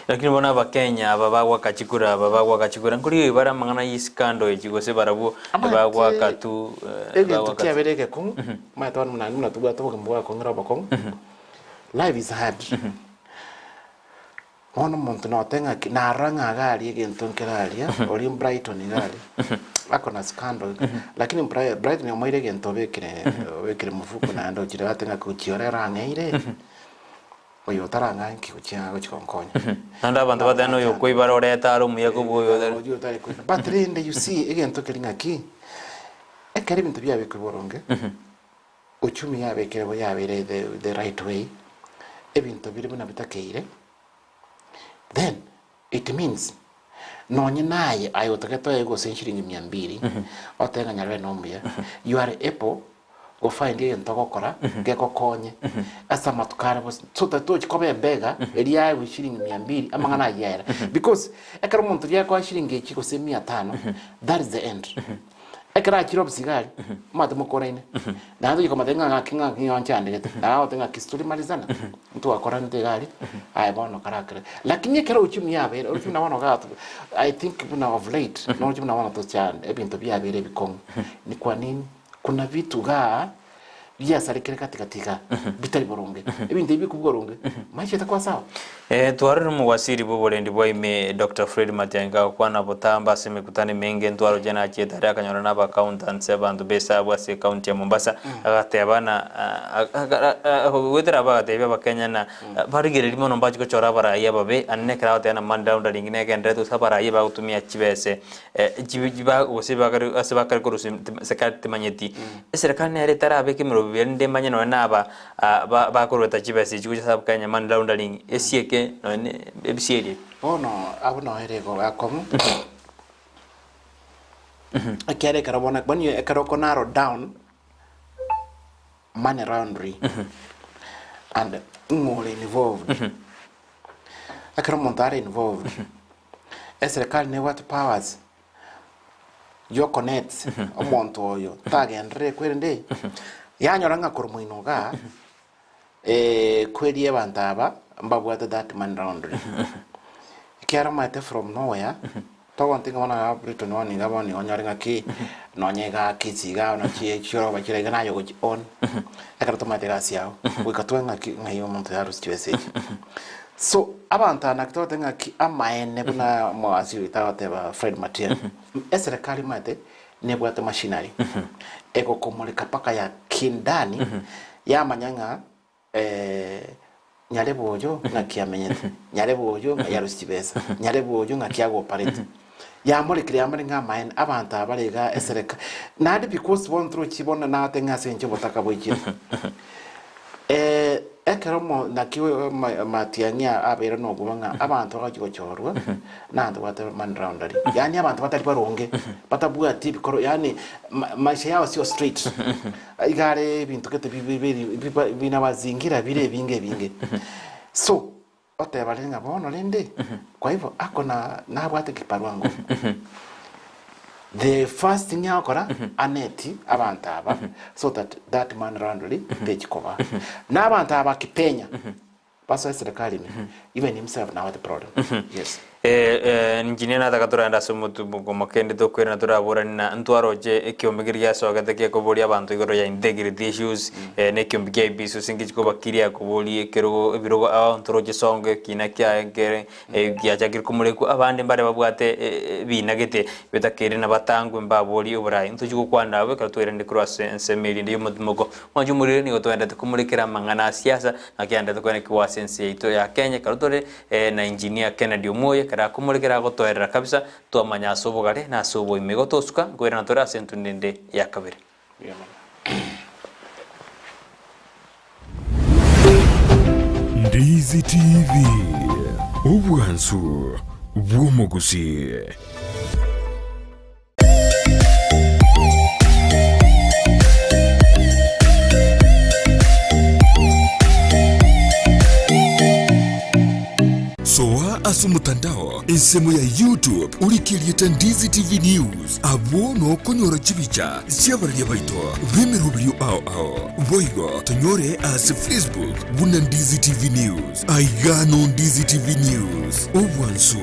Lakini bono abakenya aba bagoaka chikura aba bagoaka chikura nkorigia bare amang'ana ye scandal echi gose barabwo bagoaka Omanyete tu egento bagoaka tu. kiabere egekong'u, omanyete bono buna buna tobwate obogima bwakong'ire obokong'u, life is hard. Bono omonto note ng'aki, narora ng'a iga aria egento nkere aria, oria Brighton iga aria, ako na scandal, lakini Bri- Brighton omoire egento obekire obekire mofuko naende ochire ate ng'aki gochia ore orang'eire, oyo otarang'aa nki gochia gochia gonkonya. Naende abanto bateba noyo okoibara orete are omuya kobua oyo otari. Oyio otari koiba. But rende you see egento keria ng'aki, ekero ebinto biabekirwe boronge, Uchumi yabekire bo yabeire the the right way, ebinto bire buna bitakeire, then it means nonye naye aye otagete oe gose eshiringi mia mbiri, otebe ng'a nyarebe nomuya, you are able go find egento ogokora gegokonye ase amatuko are bosio, so that tochi koba ebega eria aegwe eshiringi mia mbiri amang'ana ayio aere. Because ekero omonto riakoa eshiringi echi gose mia tano, that is the end. Ekero achire obosigari, omanyete mokoraine, naende tochia komotebia ng'a ng'aki ng'aki ng'a nchandegete, naye agote ng'aki sitorimalizana, ntwakoranete iga aria, aye bono karakere. Lakini ekero uchumi yabeire, uchumi na bono iga I think buna of late, noroche buna bono tochande ebinto biabeire ebikong'u. Ni kwa nini? Kuna vitu igaa biasarekire katikati igaa, bitari boronge. Ebinto ebi bikobua boronge, maisha etakoba sawa. Twarorire omowasiri bw'oborendi bwa ime Doctor Fred Matiang'i gagokwana botambe ase emekutano emenge ntwaroche nachiete aria akanyora na aba-accountants abanto b'esabu ase ecounty ya Mombasa agateba na goetera abwo agatebia abakenya na barigereria mono mbache gochora abarai ababe ande nekero agoteba na money laundering negendererete gose abarai bagotumia chibese gose ase bakare korusia serikali temanyeti. Eserekari nere etarabeka emerobio erinde emanye nonya na aba bakorweta chibesa echi gocha ase Kenya money laundering esieke nonya ne ebisieri ebi. Bono abwo noo ere igo akong'u, ekiagera ekero bono bono ekero oko narrow down money laundry and ng'o ore involved, ekero omonto are involved, eserekari nebwate powers yokonet omonto oyo tagenderere kwerende yanyora ng'a korwa moino igaa kweri abanto aba mbabwate that money laundry ekiagera omanyete from nowhere togonti ng'a bono iga Briton bono iga bono iga onyore ng'aki nonye igaa Kisii igaa bono chi chiroba chire iga naye ogochi own ekero tomanyete egasi yago goika tube ng'aki ng'ai omonto yarusia chibesa echi. So abanto aba naki togoteba ng'aki amaene buna omogasi oito agoteba Fred Matiang'i, eserekari omanyete nebwate machinery egokomoreka mpaka ya kindani yamanya ng'a nyarebe oyo ng'aki amenyete, nyarebe oyo ng'ai arusia chibesa, nyarebe oyo ng'aki agopareti. Yamorekire yamanya ng'a amaene abanto aba bare igaa esereka naende because bono torochi bono nagoteba ng'a ase eng'encho obotaka boichire. Ekero omo naki Matiang'i abeire nobwoba ng'a abanto bagochia gochorwa nabanto babwate money laundering, yaani abanto batari baronge, batabwati ebikoro yaani maisha yao sio straight, iga are ebinto gete binabazingira bire ebinge ebinge. So, oteba rende ng'a bono rende, kwa hivyo ako na nabwate kibarua ngumu. The first thing agokora, aneti abanto aba so that that money laundering techi koba. Na abanto aba bakipenya, basoe serikali ime, even himself nabwate problem. Yes. Engineer nataka toragende ase omotuko kende tokoirana toraboranie na ntwaroche ekiombe keria giasogete gekoboria abanto igoro ya integrity issues na ekiombe kia IEBC gose ngechi koba kiria koboria ekerogo ebirogo ao ntoroche songa ekina kiaye nkere giachakire komorekwa abande mbare babwate ebina gete bitakeire na batangwe mbaborie oborai. Ntochi gokwana abwo ekero twairande korwa ase ensemo eria ende y'omotimoko. Mwanche omorire nigo toendete komorekera amang'ana a siasa naki aendete koenekigwa ase ense yaito ya Kenya ekero tore na Engineer Kennedy Omwoyo ekero akomorekera agotoerera kabisa twamanya ase obogare na ase oboime. Igo tosuka nkoirana tore ase entunda ende ya kabere. Mbuya mono. Ndizi TV, obwansu bw'omogusii. Soa ase. ase omotandao ensemo ya YouTube orike erieta Ndizi TV News abwo nokonyora chibicha chi'abararia baito b'emeroberio ao ao. Boigo tonyore ase Facebook buna Ndizi TV News. Aiga no Ndizi TV News, obwansu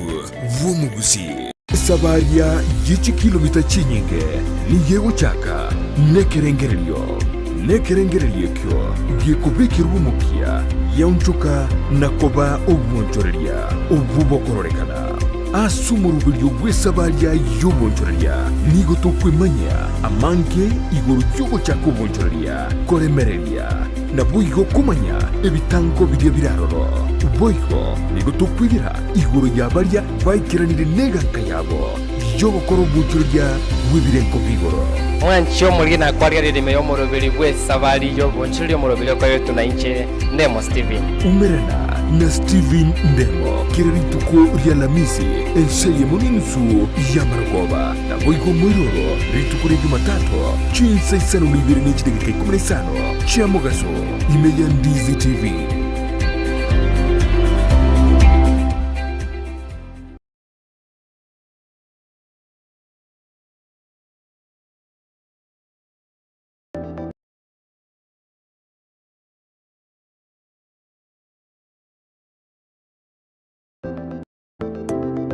bw'omogusi. Esabaria ye chikilomita chinyinge nigo egochaka nekerengererio, na ekerengererio ekio gekobekerwa omokia giaonchoka na koba obwonchoreria obwo bokororekana. Ase omoroberio bw'esabaria y'obwonchoreria nigo tokwemanyia amange igoro y'ogochaka obwonchoreria, koremereria, naboigo komanya ebitango biria bire aroro. Boigo nigo tokwegera igoro ya baria baikeranire neganka yabo y'ogokora obwonchoreria bw'ebirengo bi'igoro. Mwanche omoriri na kwarigereria ime y'omoroberi bw'esabari y'obonchoreria omoroberi okoretwe na inche Ndemo Stephen. Umerana na Stephen Ndemo kera rituko ri'Alamisi ense eyemo n'enusu y'amarogoba, naboigo omoiroro rituko ria Jumatatu chinsa isano na ibere ne chidageka ikomi na isano chia mogaso ime ya Ndizi TV.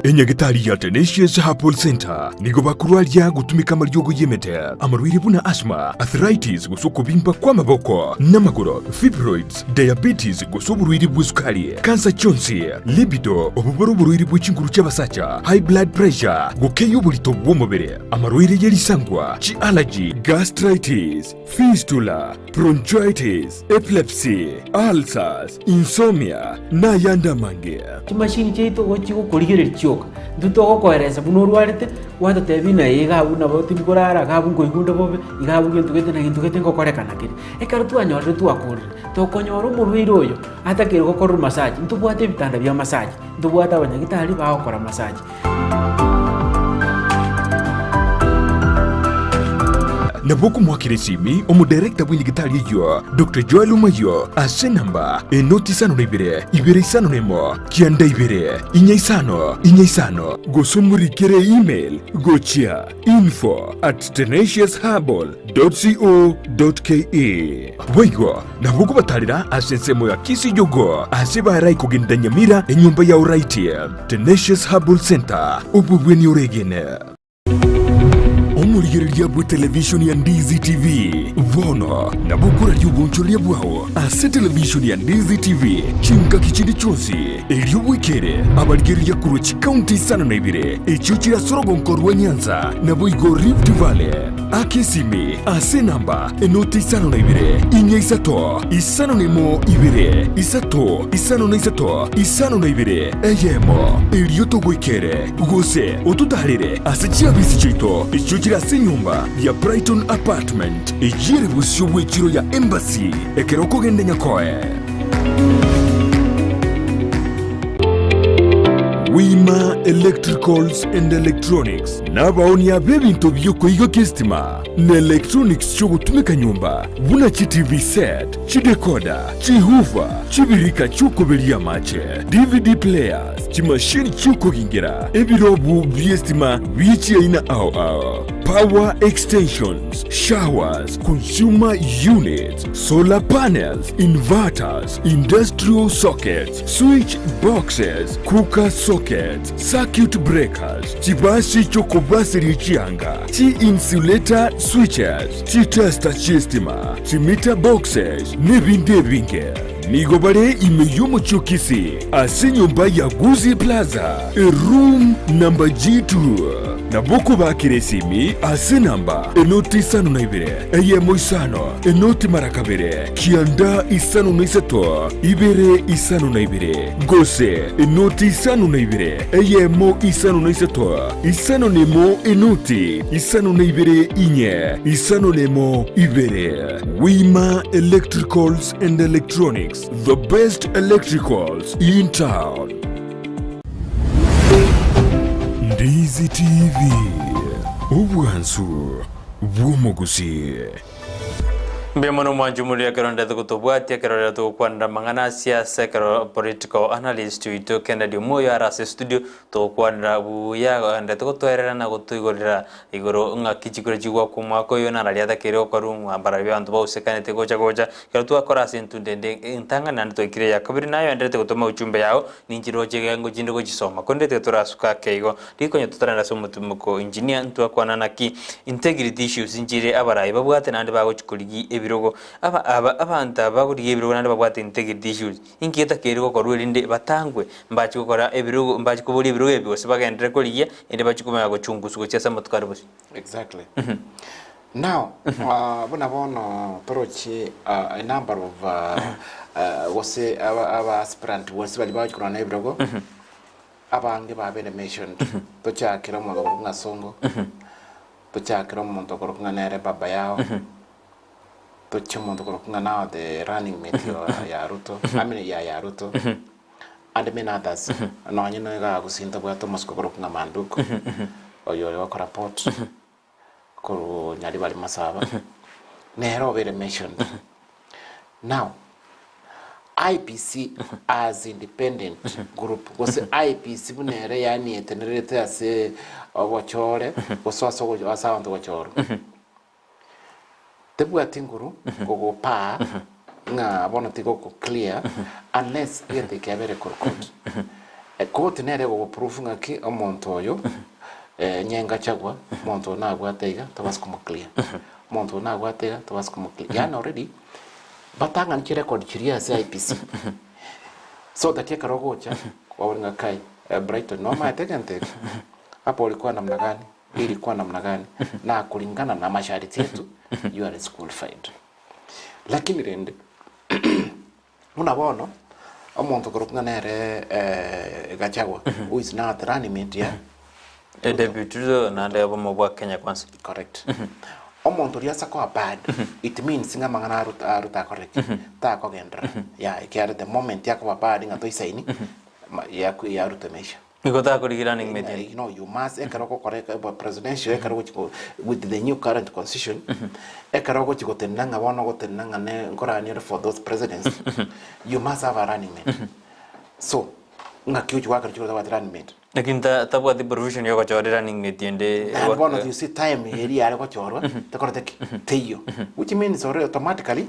Enyagitari ya Tenacious Herbal Center nigo bakorwaria gotumeka amariogo y'emete, amarwaire buna asthma, arthritis gose okobimba kw'amaboko n'amagoro, fibroids, diabetes gose oborwaire bw'esukari, kansa chionsi, libido, obobore oborwaire bwe chinguru chi'abasacha, high blood pressure, gokeyia oborito bw'omobere, amarwaire ye risangwa, chi'allergy, gastritis, fistula, bronchitis, epilepsy, ulcers, insomnia, na ayande amange. Chimashini chiaito igo chigokorigereria chioka, intwe togokoeresa buna orwarete, gwatotebia ng'a iga abwo nabo tindi korara, iga abwo nkoigwa onde bobe, iga abwo gento gete na gento gete ngokorekana kere. Ekero twanyorire twakorire, tokonyora omorwaire oyo atakeire gokorerwa massage, ntobwate ebitanda bia massage, ntobwate abanyagitari bagokora massage. Nabo okomoakera esimi omodirector bw'enyagitari eyio, Doctor Joel Omayio, ase enamba enoti isano na ibere, ibere isano na emo, kianda ibere, inya isano, inya isano, gose omorikere email gochia info at tenaciousherbal dot co dot ke. Boigo nabo okobatarera ase ensemo ya Kisijogo ase barai kogenda Nyamira enyomba ya Oraiti, Tenacious Herbal Center, obobweni oregene. Omorigereria bwe televishoni ya Ndizi TV bono nabo okoraria obonchoreria bwao ase televishoni ya Ndizi TV chingaki chinde chionsi erio bwekere abarigereria korwa chikaunti isano na ibere echio chire ase orogonko rwa Nyanza naboigo Rift Valley. Aka esimi ase enamba enoti isano na ibere, inya isato, isano na emo ibere, isato, isano na isato, isano na ibere, eyemo, erio togoikere, gose ototaarere ase chiabisi chiaito echio chire ase enyomba ya Brighton Apartment, eyio ere bosio bw'echiro ya Embassy, ekero okogenda Nyakoe. Wima Electricals and Electronics Nabaonia b'ebinto bi'okoigokia esitima na electronics chi'ogotumeka nyomba, buna chi TV set, chidecoder, chihoofer, chibirika chi'okoberia amache, DVD players, chimashini chi'okogingera, ebirobu bi'esitima bie chiaina ao ao, power extensions, showers, consumer units, solar panels, inverters, industrial sockets, switch boxes, cooker sockets, circuit breakers, chibasi chi'okobaseria chianga, chi-insulator switches, chitester chi'estima, chimeter boxes, nebinde ebinge. Nigo bare ime y'omochie o Kisii ase enyomba ya Gusii Plaza, eroom number G2. Nabo okobakera esimi ase enamba enoti isano na ibere, eyemo isano, enoti mara kabere, kianda isano na isato, ibere isano na ibere. Gose enoti isano na ibere, eyemo isano na isato, isano na emo enoti isano na ibere inye, isano na emo ibere. Wima Electricals and Electronics, the best electricals in town. Ndizi TV, obwansu bw'omogusii. Mbuya mono mwanche omoriri ekero ndete gotobwatia ekero rero togokwanera amang'ana a siasa ekero political analyst oito Kennedy Omoyo are ase studio togokwanera buya ndete gotoerera na gotoigorera igoro ng'aki chikura chigwakwa omwaka oyo nararia atakeire gokorwa ng'a mbarabwo abanto bausekanete gocha gocha ekero twakora ase entunde ende entang'ani naende twaikire eya kabere naye oenderete gotoma ujumbe yao ninche roche egengo chinde gochisoma korende tiga torasuka ake igo Rikonye totarenda ase omotimoko engineer ntwakwana naki integrity issues nchire abarai babwate naende bagochi korigia ebirogo aba aba abanto aba bagorigia ebirogo naende babwate integrity issues inki getakeire gokorwa erinde batangwe mbachi gokora ebirogo mbachi koboria ebirogo ebi gose bagenderere korigia erinde bachi komanya gochunguswa gochia ase amatuko are bosio. Exactly. Now, buna bono toroche a number of gose aba aba aspirant bonsi baria bagochi korwana ebirogo, Abange babeire mentioned, tochakere omonto okorokwa ng'a Sonko, tochakere omonto okorokwa ng'a nere baba yao, toche omonto okorokwa ng'a now the running mate ya ya Ruto, I mean ya ya Ruto, and many others. Nonye na igaa Gusii ntobwate omosike okorokwa ng'a Manduku, oyo ore gokora port, korwa Nyaribari Masaba, nere obeire mentioned. Now, IEBC as independent group gose IEBC buna ere yaani etenererete ase obochore gose ase ogo ase abanto gochorwa, tebwati nguru kogopaa ng'a bono tigoko clear unless egento eke kiabere korwa court. Court nere egogo prove ng'aki omonto oyo nyengachagwa, omonto oyo nabwate iga tobase komo clear, omonto oyo nabwate iga tobase komo clear. Yaani already batang'ani chirecord chiria ase IEBC so that ekero ogocha kwabora ng'a kai Brighton nomaete egento eke hapo ulikuwa namna gani hii ilikuwa namna gani na kulingana na masharti yetu you are disqualified. Lakini rende buna bono omonto okorokwa ng'a nere Gachagua who is now the running mate ya Deputy Ruto naende obomo bwa Kenya Kwanza. Correct. Omonto oria ase koa bad, it means ng'a amang'ana aro aro takorire ki? Takogenderera. Yeah, ekiagera the moment akoba bad ng'a toisaini, ma yaku ya Ruto emeisha. Nigo takorigia running mate ende. You know, you must ekero ogokora eke bo presidential ekero ogochi ko with the new current constitution, ekero ogochi gotenena ng'a bono ogotenena ng'a ne nkoranie ore for those presidents, you must have a running mate. So, ng'aki ochi goakera chikura otabwati running mate? Lakini ta tabwati provision ya ogochora running mate ende Naende bono you see time eria yare gochorwa tekorete ki? Teiyo. Which means already automatically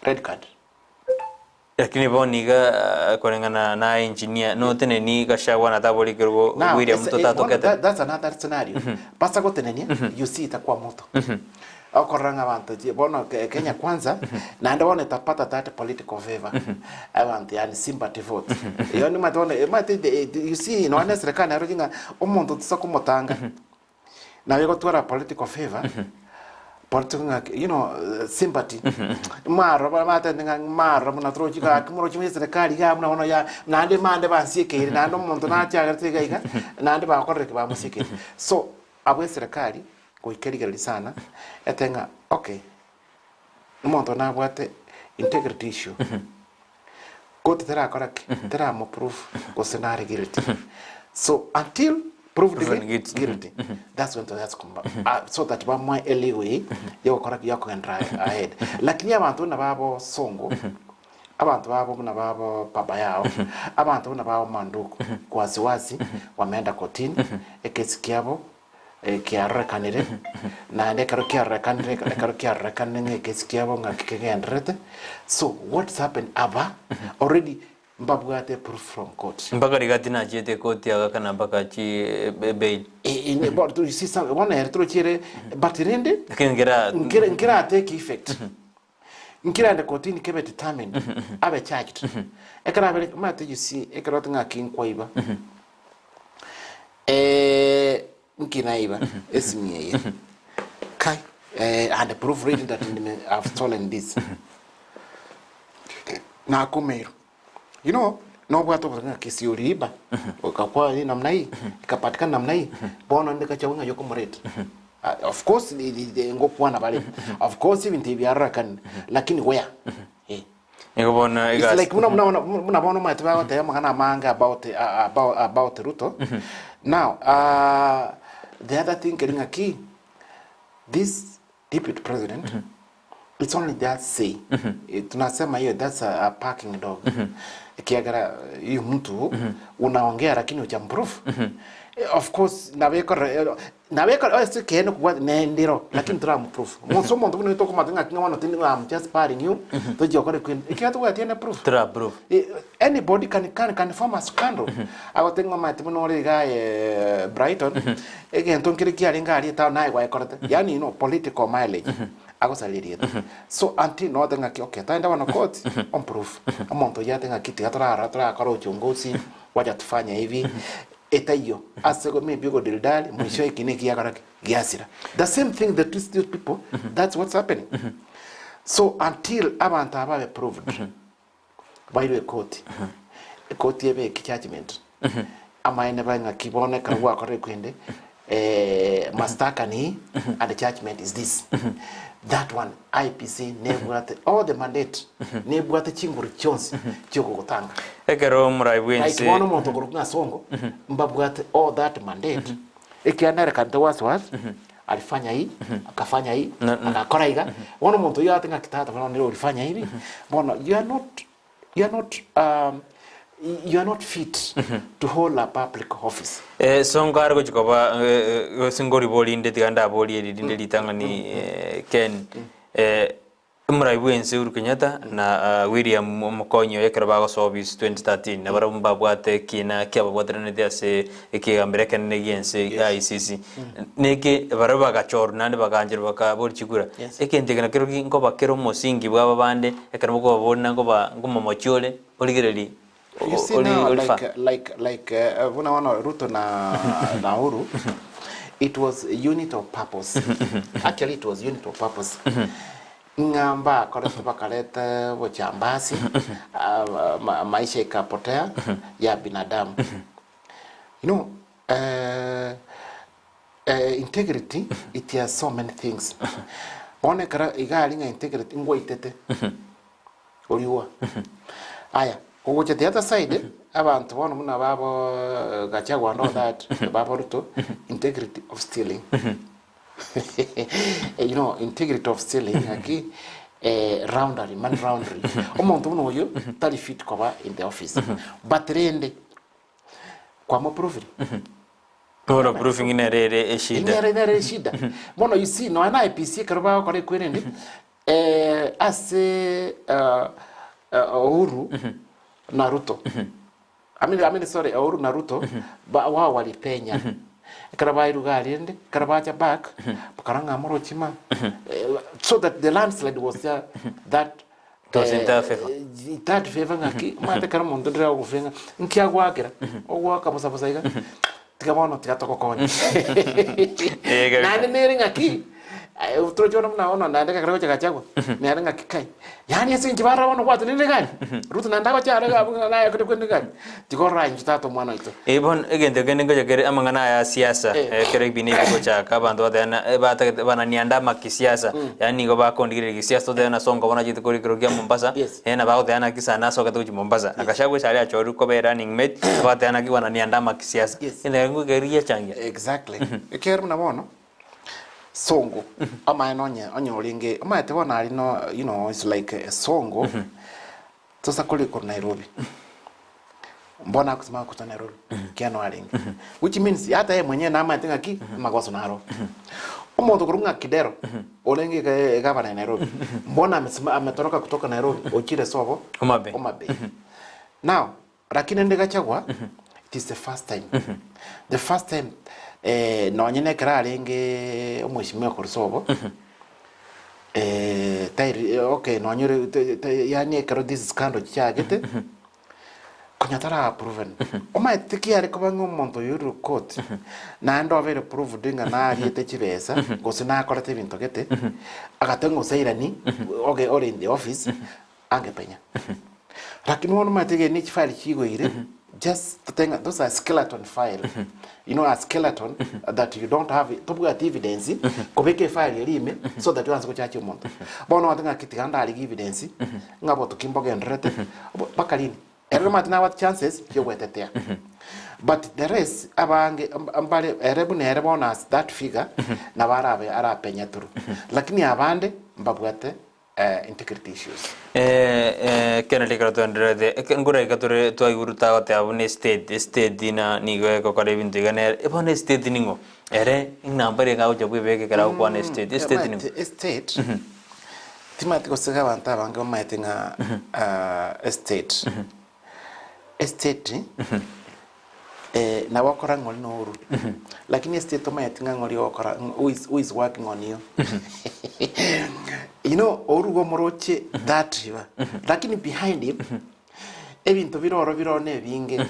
red card. Lakini bono iga koreng'ana na engineer noteneni Gachagua na tabori kerogo Now, William it's, Ruto eh, bono tatokete. that, that's another scenario. Basa gotenenia, you see itakuwa moto. Okorora ng'a abanto chi- bono Ke- Kenya kwanza, naende bono etapata that political favor. Abanto yaani sympathy vote. Eyo nimanyete bono, omanyete the- the- you see nonya na eserekari naroche ng'a omonto tosa komotanga, nabo egotwara political favor, political ng'a you know, sympathy. Mwarora bara batebete ng'a marora buna torochi gaki moroche buna eserekari iga buna bono ya naende mande bansiekeire naende omonto nachiagerete iga iga, naende bakorire ki bamosiekeire. So, abwo eserekari goika rigereria sana, etebe ng'a okay, omonto oyo nabwate integrity issue, koti terakora ki? Teramoprove gose nare guilty. So until proved Proven guilty, guilty. guilty, that's when toyasa komo so that bamoe a leeway yogokora ki? Yokogenderera ahead. Lakini abanto buna babo Sonko, abanto babo buna babo baba yao, abanto buna babo Manduku, wasiwasi wameenda kotini, ekesi kiabo Kiarorekanire, naende ekero kiarorekanire, ekero kiarorekanire ng'a ekesi kiabo ng'aki kegendererete, so what's happened aba already mbabwate proof from court. Mpaka rigati nachiete koti agakana mpaka chi bail. Bono you see some bono ere torochiere but rende Lakini nkera nkere nkera take effect nkirande kotini kebe determined abe charged ekero abere omanyete you see ekero ng'aki nkwaiba Nki naiba esimi eye? Kai, and proof reading that I've stolen this. Nakumeirwe. You know, nobwate obosacha ng'a kesi oriiba, okakwa hii namna hii, ikapatikana namna hii, bono ndikacha ng'a yokomoreta. Of course, ngokwana bare. Of course, ebinto ebi biarorekanire, lakini where? Eh. Nigo bono It's egasi like buna buna buna buna bono omanyete bagoteba amang'ana amange about about about Ruto. Now the other thing keri ng'aki this deputy president. It's only just say tunasema hiyo that's a parking dog ekiagera huyu mtu unaongea lakini hujamprove. Of course nabekora nabekora ase ekeene kobwati nendero lakini toramuprove. Omonto omonto buna tokomanya ng'aki ng'a bono tindi I'm just sparring you tochia gokora ekwende ekiagera tobwati any proof. Tora proof. Anybody can can can form a scandal agote ng'a omanyete buna ore iga aye Brighton egento nkere kiarenge aria etown naye gwaekorete yaani you know political mileage. Agosaria erieta. So until note ng'aki okay togende bono court omprove. Omonto oyio ate ng'aki tiga torarora torakora uchunguzi wacha tufanye hivi etaiyo ase maybe ogodildali mwisho eki neki giakora ki giasira. The same thing the two these people that's what's happening. So until abanto aba babe proved bairwe ekoti, ekoti ebeke judgement amaene bae ng'aki bono ekero gwakorire kwende mashtaka ni and the judgement is this that one IEBC nebwate all the mandate nebwate chinguru chionsi chiokogotanga. Ekero omorai Like bwense bono omonto okorokwa ng'a Sonko mbabwate all that mandate ekiagera nere kante wasiwasi alifanya hii akafanya hii agakora iga bono omonto oyio ate ng'aki tata bono nere orifanya hivi bono you are not you are not um, you are not fit to hold a public office. Eh, Sonko are gochia koba eh, eh, gose ngoriborie inde tiga ndaborie eri rinde ritang'ani eh, Ken eh, Omorai bw'ense Uhuru Kenyatta na William omokonyi oye ekero bagosoa obisi 2013 nabarabwo mbabwate ekina kiababwateranete ase ekegambero ekenene gi'ense ICC. Neke barabwo bagachorwa naende bagaancherwa bakaboria chikura. Egento eke nakero nkoba kere omosingi bw'aba bande ekero mokobaboria na nkoba nkomomochia ore origererie You see ori now, ori fa. like, like, like buna bono Ruto na, na Uhuru, it was a unit of purpose. Actually, it was unit of purpose. Ng'a mbakorete bakareta obochambasi, ah, ma, maisha ikapotea ya binadamu. You know, eh, eh, integrity, it has so many things. Bono ekero iga aria ng'a integrity ngwaitete. Oriua. Aya, kogocha the other side, abanto bono buna babo Gachagua and all that, babo Ruto, integrity of stealing. You know, integrity of stealing, ng'aki eh, roundary, money roundary. Omonto buna oyio, tari fit koba in the office. But rende, kwamoprovire. Bono proofing nere ere eshida. Nere nere eshida. Bono you see, nonya na IEBC ekero bagokora ekwerende, Eh, ase Uhuru na Ruto I mean, I mean, sorry, Uhuru na Ruto ba, wao walipenya ekero bairuga aria rende ekero bacha back bakara ng'a morochi ma Eh, so that the landslide was there that It was in their favor. that favor ng'aki omanyete ekero omonto ndire agogofenga nki agoakera ogoaka bosa bosa iga tiga bono tiga togokonye Eh, kabisa. naende nere ng'aki Aye torochi bono buna bono naende ekero gocha Gachagua, nere ng'aki kai, yaani ase inche barora bono gwatenenire gari, Ruto naende agocha are iga abwo ng'a naye kore kwenire gari, tiga orore intwe tata omwana oito. Eh, bono egento kende ngocha kere amang'ana aya a siasa Eh. ekero ebina ebi bigochaka abanto batebana eh, batagete bananianda amakisiasa yaani nigo bakondigereria gisiasa totebe na Sonko bono achete korwa ekero kia Mombasa Yes. eh, nabo agoteba naki sana asogete gochia Mombasa na Gachagua ase aria achorirwe koba erunning mate bagoteba naki bananianda amakisiasa Yes. egento ekio ngoika giachangia Exactly. Ekiagera buna bono, Songo, amaene onye onye orenge omanyete bono aria no you know it's like a songo tosa kore korwa Nairobi mbono agosimama gocha Nairobi kiano arenge which means hata yeye mwenyewe namanyete ng'aki amagoso naro. Omonto korwa ng'a Kidero orenge iga egavana ya Nairobi mbono amesima ametoroka kutoka Nairobi ochire sobo Homa Bay. Homa Bay. Now Lakini rende Gachagua it is the first time the first time eh, nonye na ekero arenge omweshimiwa korwa sobo eh, tairi eh, okay nonye ore te- te- yaani ekero this scandal chiachagete konya tara proven omanyete kiare koba ng'a omonto oyo ore court naende obeire proved ng'a nariete chibesa gose nakorete ebinto gete agateba ng'a osairani oge ore in the office Angepenya. Lakini bono omanyete egento ne chifile chigoire, just tote ng'a those are skeleton file. You know a skeleton that you don't have tobwati evidence, kobeka efile eria ime so that oanse gochacha omonto. Bono ogote ng'aki tiga ndarigie evidence, ng'a botuki mbogendererete, mpaka lini? Ere omanyete nabwate chances chiogwetetea. But the rest abange mbare ere buna ere bono as that figure, nabo arabe arapenya through. Lakini abande mbabwate. Integrity issues. Kennedy ekero twendererete, eke nkore iga tore twaigure tagoteba buna estate, estate na nigo egokora ebinto iga nere, bono estate ning'o? Ere enamba ere iga agocha bwebeka ekero agokwana estate, estate ning'o? Omanyete estate, timanyeti gose iga abanto abange bamaete ng'a estate, estate nabo okora ng'a ori noru, lakini estate tomanyeti ng'a ng'ori ogokora who is who is working on you you know oru igo omoroche that riba, lakini behind him ebinto bire oro bire oro na ebinge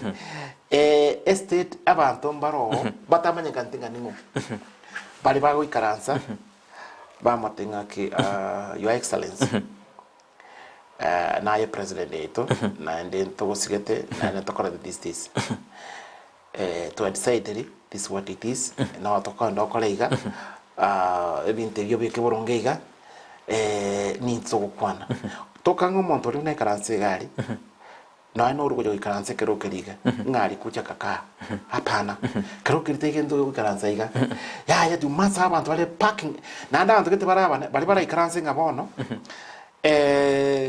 estate abanto mbare oo batamanyekaneti ng'a ning'o, baria bagoikaransa bamotebia ng'a ki your excellency. Naye president yaito, naende ntogosigete, naende ntokorete this this. Twa decided this is what it is, nabo tokogenda gokora iga, ebinto ebi obeke boronge iga, ninki togokwana. Tokang'a omonto oria buna aikaranse iga aria, Nonya nore ogocha goikaransa ekero keria iga, ng'a aria kucha kakaa, hapana. Kero keria tari gento gegoikaransa iga, yaya tuma ase abanto bare parking, naende abanto gete bare abane, baria baraikaranse ng'a bono,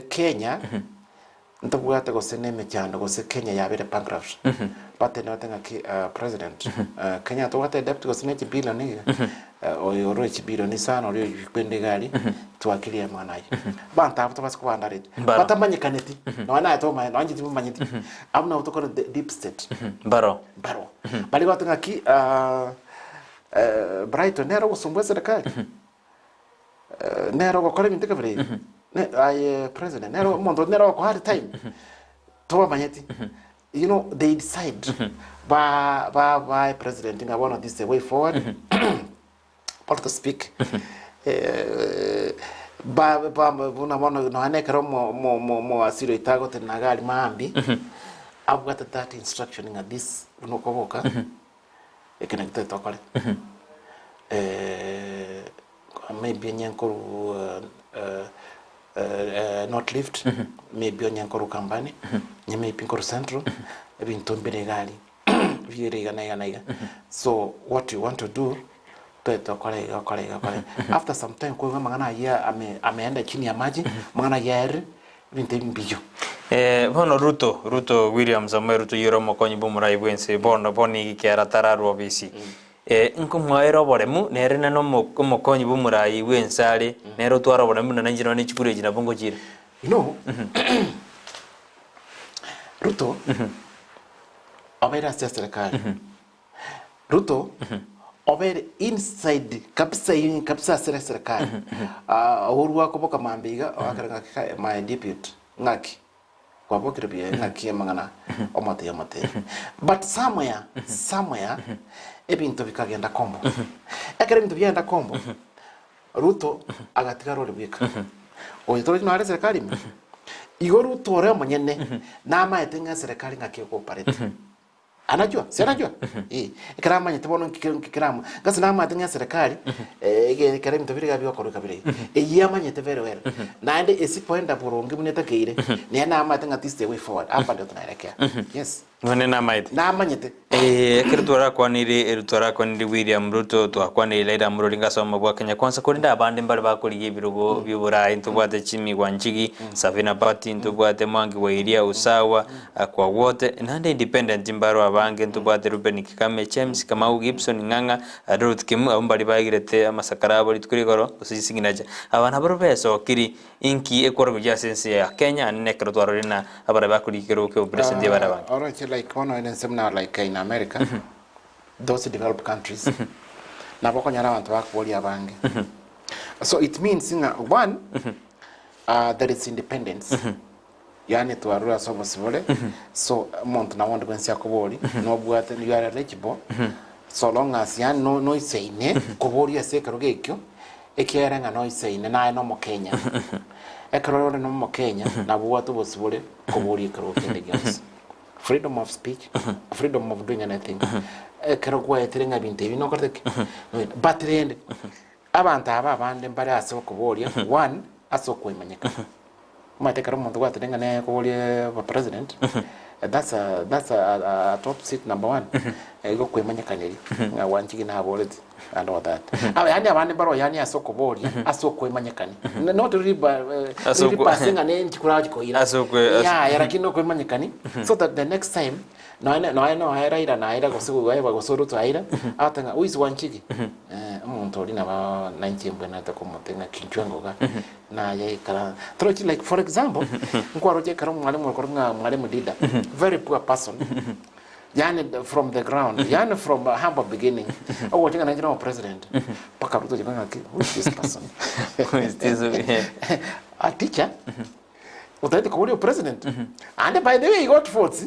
Kenya, ntobwate gose na emechando gose Kenya yabeire bankrupt, batebe bate ng'aki president, Kenya tobwate edebt gose ne chibillion iga, Oyo ore chibilioni isano oria oyikwende iga aria, twakirie amang'ana ayio. Abanto abwo tobase kobandareria, Mbaro. batamanyekaneti, nonya naye tomanyeti, nonya inche timomanyeti, abwo nabwo tokore the deep state. Mbaro. Mbaro. Baria bagoteba ng'aki Brighton nere ogosumbua eserekari, nere ogokora ebinto ekabira ebi, ne aye president nere omonto nere ogokoa hard time, tobamanyeti. You know they decide ba ba bae president ng'a bono this is the way forward or to speak eh, ba ba buna bono nonya na ekero omo omo omo omowaziri oito agotenena iga aria maambia abwate that instruction ng'a this buna okoboka eke naki tari tokore maybe onye nkorwa North Rift, maybe onye nkorwa Ukambani, onye maybe nkorwa Central, ebinto mbire iga aria, bire iga na iga na iga. So what you want to do, tobe tokore iga okore iga okore iga. After some time koigwa amang'ana ayio ame ameenda chini ya maji, amang'ana ayio aerire, ebinto ebi mbiyo. Bono Ruto, Ruto William Samoei Ruto oyio ore omokonyi bw'omorai bw'ense bono bono iga ekero atararwa obisi. Nkomoaere oboremu, nere nane omokonyi bw'omorai bw'ense are, nere otware oboremu buna nainche nonya ne chikura echi nabo ngochiira. You know, Ruto obeire ase eserekari. Ruto obeire inside kabisa in kabisa ase eserekari. Ah, Uhuru akoboka mambia iga, oakera ng'aki kai my deputy, ng'aki. Kwabokire buya ng'aki amang'ana omote omote. But somewhere, somewhere, ebinto bikagenda kombo. Ekero ebinto biagenda kombo, Ruto agatigara ore bweka. Oyo torochi nare eserekari ime. Igo Ruto ore omonyene, namaete ng'a eserekari ng'aki egooparete. Anajua, si anajua? Eh, ekero amanyete bono nki nki keramo, gose namanyete ng'a eserekari, ege ekero ebinto bire iga bigokoreka bire iga, eyio amanyete very well. Naende esipoenda boronge buna etakeire, nere namanyete ng'a this is the way forward, hapa ndio tunaelekea. Yes. Nonye namaete. Namanyete. Ekero twarakwanire ero twarakwanire William Ruto, twakwanire Raila Amolo Odinga ase obomo bwa Kenya Kwanza, korende abande mbare bakorigia ebirogo bi'oboraai, ntobwate Jimmy Wanjigi, Safina Party, ntobwate Mwangi wa Iria, Usawa, Kwa wote, naende independent mbaro abange ntobwate Reuben Kikame, James Kamau, Gibson Ng'ang'a, Ruth Kimu, abwo mbaria baigirete amasakara abo rituko rigoro gose chisignature. Aba nabwo besokiri inki ekworokereria ase ense ya Kenya naende nekero twarorire na abaria bakorigia ekerogo kia obopresident ebare abange. Oroche like bono ere ense buna like in America, those developed countries, nabo okonyora abanto bakoboria abange. So it means ng'a one, there is independence. Yaani twarure ase obosibore, so omonto nabo onde bwensi akobori, nobwate you are eligible, so long as yaani no noisaine koboria ase ekerogo ekio, ekiagera ng'a noisaine naye na omokenya. Ekero ore na omokenya, nabo obwate obosibore koboria ekerogo kende gionsi. Freedom of speech, freedom of doing anything. Ekero kwaetire ng'a ebinto ebi nokorete ki? But rende, abanto aba abande mbare ase okoboria, one, ase okoimanyeka. Omanyete ekero omonto gwatebire ng'a nere koboria obopresident, that's a that's a a top seat number one. Igo kwemanyekaneria ng'a gwanchigi naboreti and all that. Aba yaani abande mbaro yaani ase okoboria ase okwemanyekania. Not really ba, Ase really okwe- per se ng'a nenchi kurachi koira. Ase okwe- ase- Yaya lakini okwemanyekani so that the next time nonya nonya noe Raila naira gose goeba gose Ruto aira agote ng'a who is Wanchigi? Eh, omonto oria nabo nainche mbwenerete komotebia ng'a kinchwe ngoga naye ekara torochi like for example nkwaroche ekero mwalimu okorwa ng'a mwalimu Dida very poor person Yaani from the ground, yaani from a humble beginning. Ogocha ng'a nainche nobo president. Mpaka Ruto ocha ng'a ki, who is this person? Who is this? Yeah. A teacher? Otagete koboria opresident? And by the way he got votes.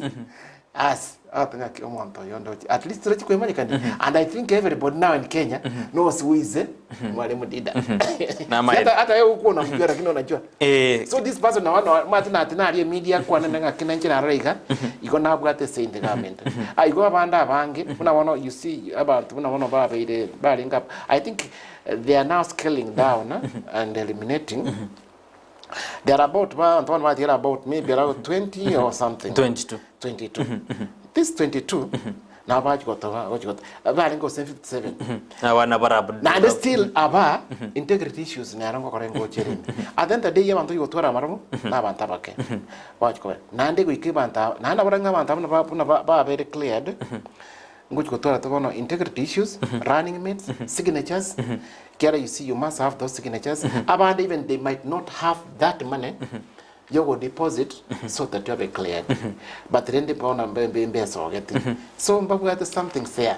As agoteba ng'a ki omonto oyo ndoche. At least torachi kwemanyekania. And I think everybody now in Kenya knows who is Mwalimu Dida. Namaene. Hata hata wewe hukuwa unamjua lakini unajua. Eh. So this person na wano mati na ati media kwana ng'a kina nchira arora iga igo nabwate say in the government. Ah igo abande abange buna bono you see abantu buna bono babeire barenga up. I think they are now scaling down and eliminating. They are about ba abantu bano batigera about maybe around 20 or something. 22. 22. This 22 nabo bachigotoba gochigota barenge gose 57. Abana barab Naende still aba integrity issues nero ngokora engocha ere ime. At the end of the day abanto gotwara amaromo na abanto abake. Bachi koba naende goika abanto aba naende nabo ng'a abanto abwo buna babere cleared ngochi gotwara to bono integrity issues, running mates, signatures, kiara you see you must have those signatures. Abande even they might not have that money yogo deposit so that you have cleared. But rende bono mbe mbesogete. So mbabwate something fair.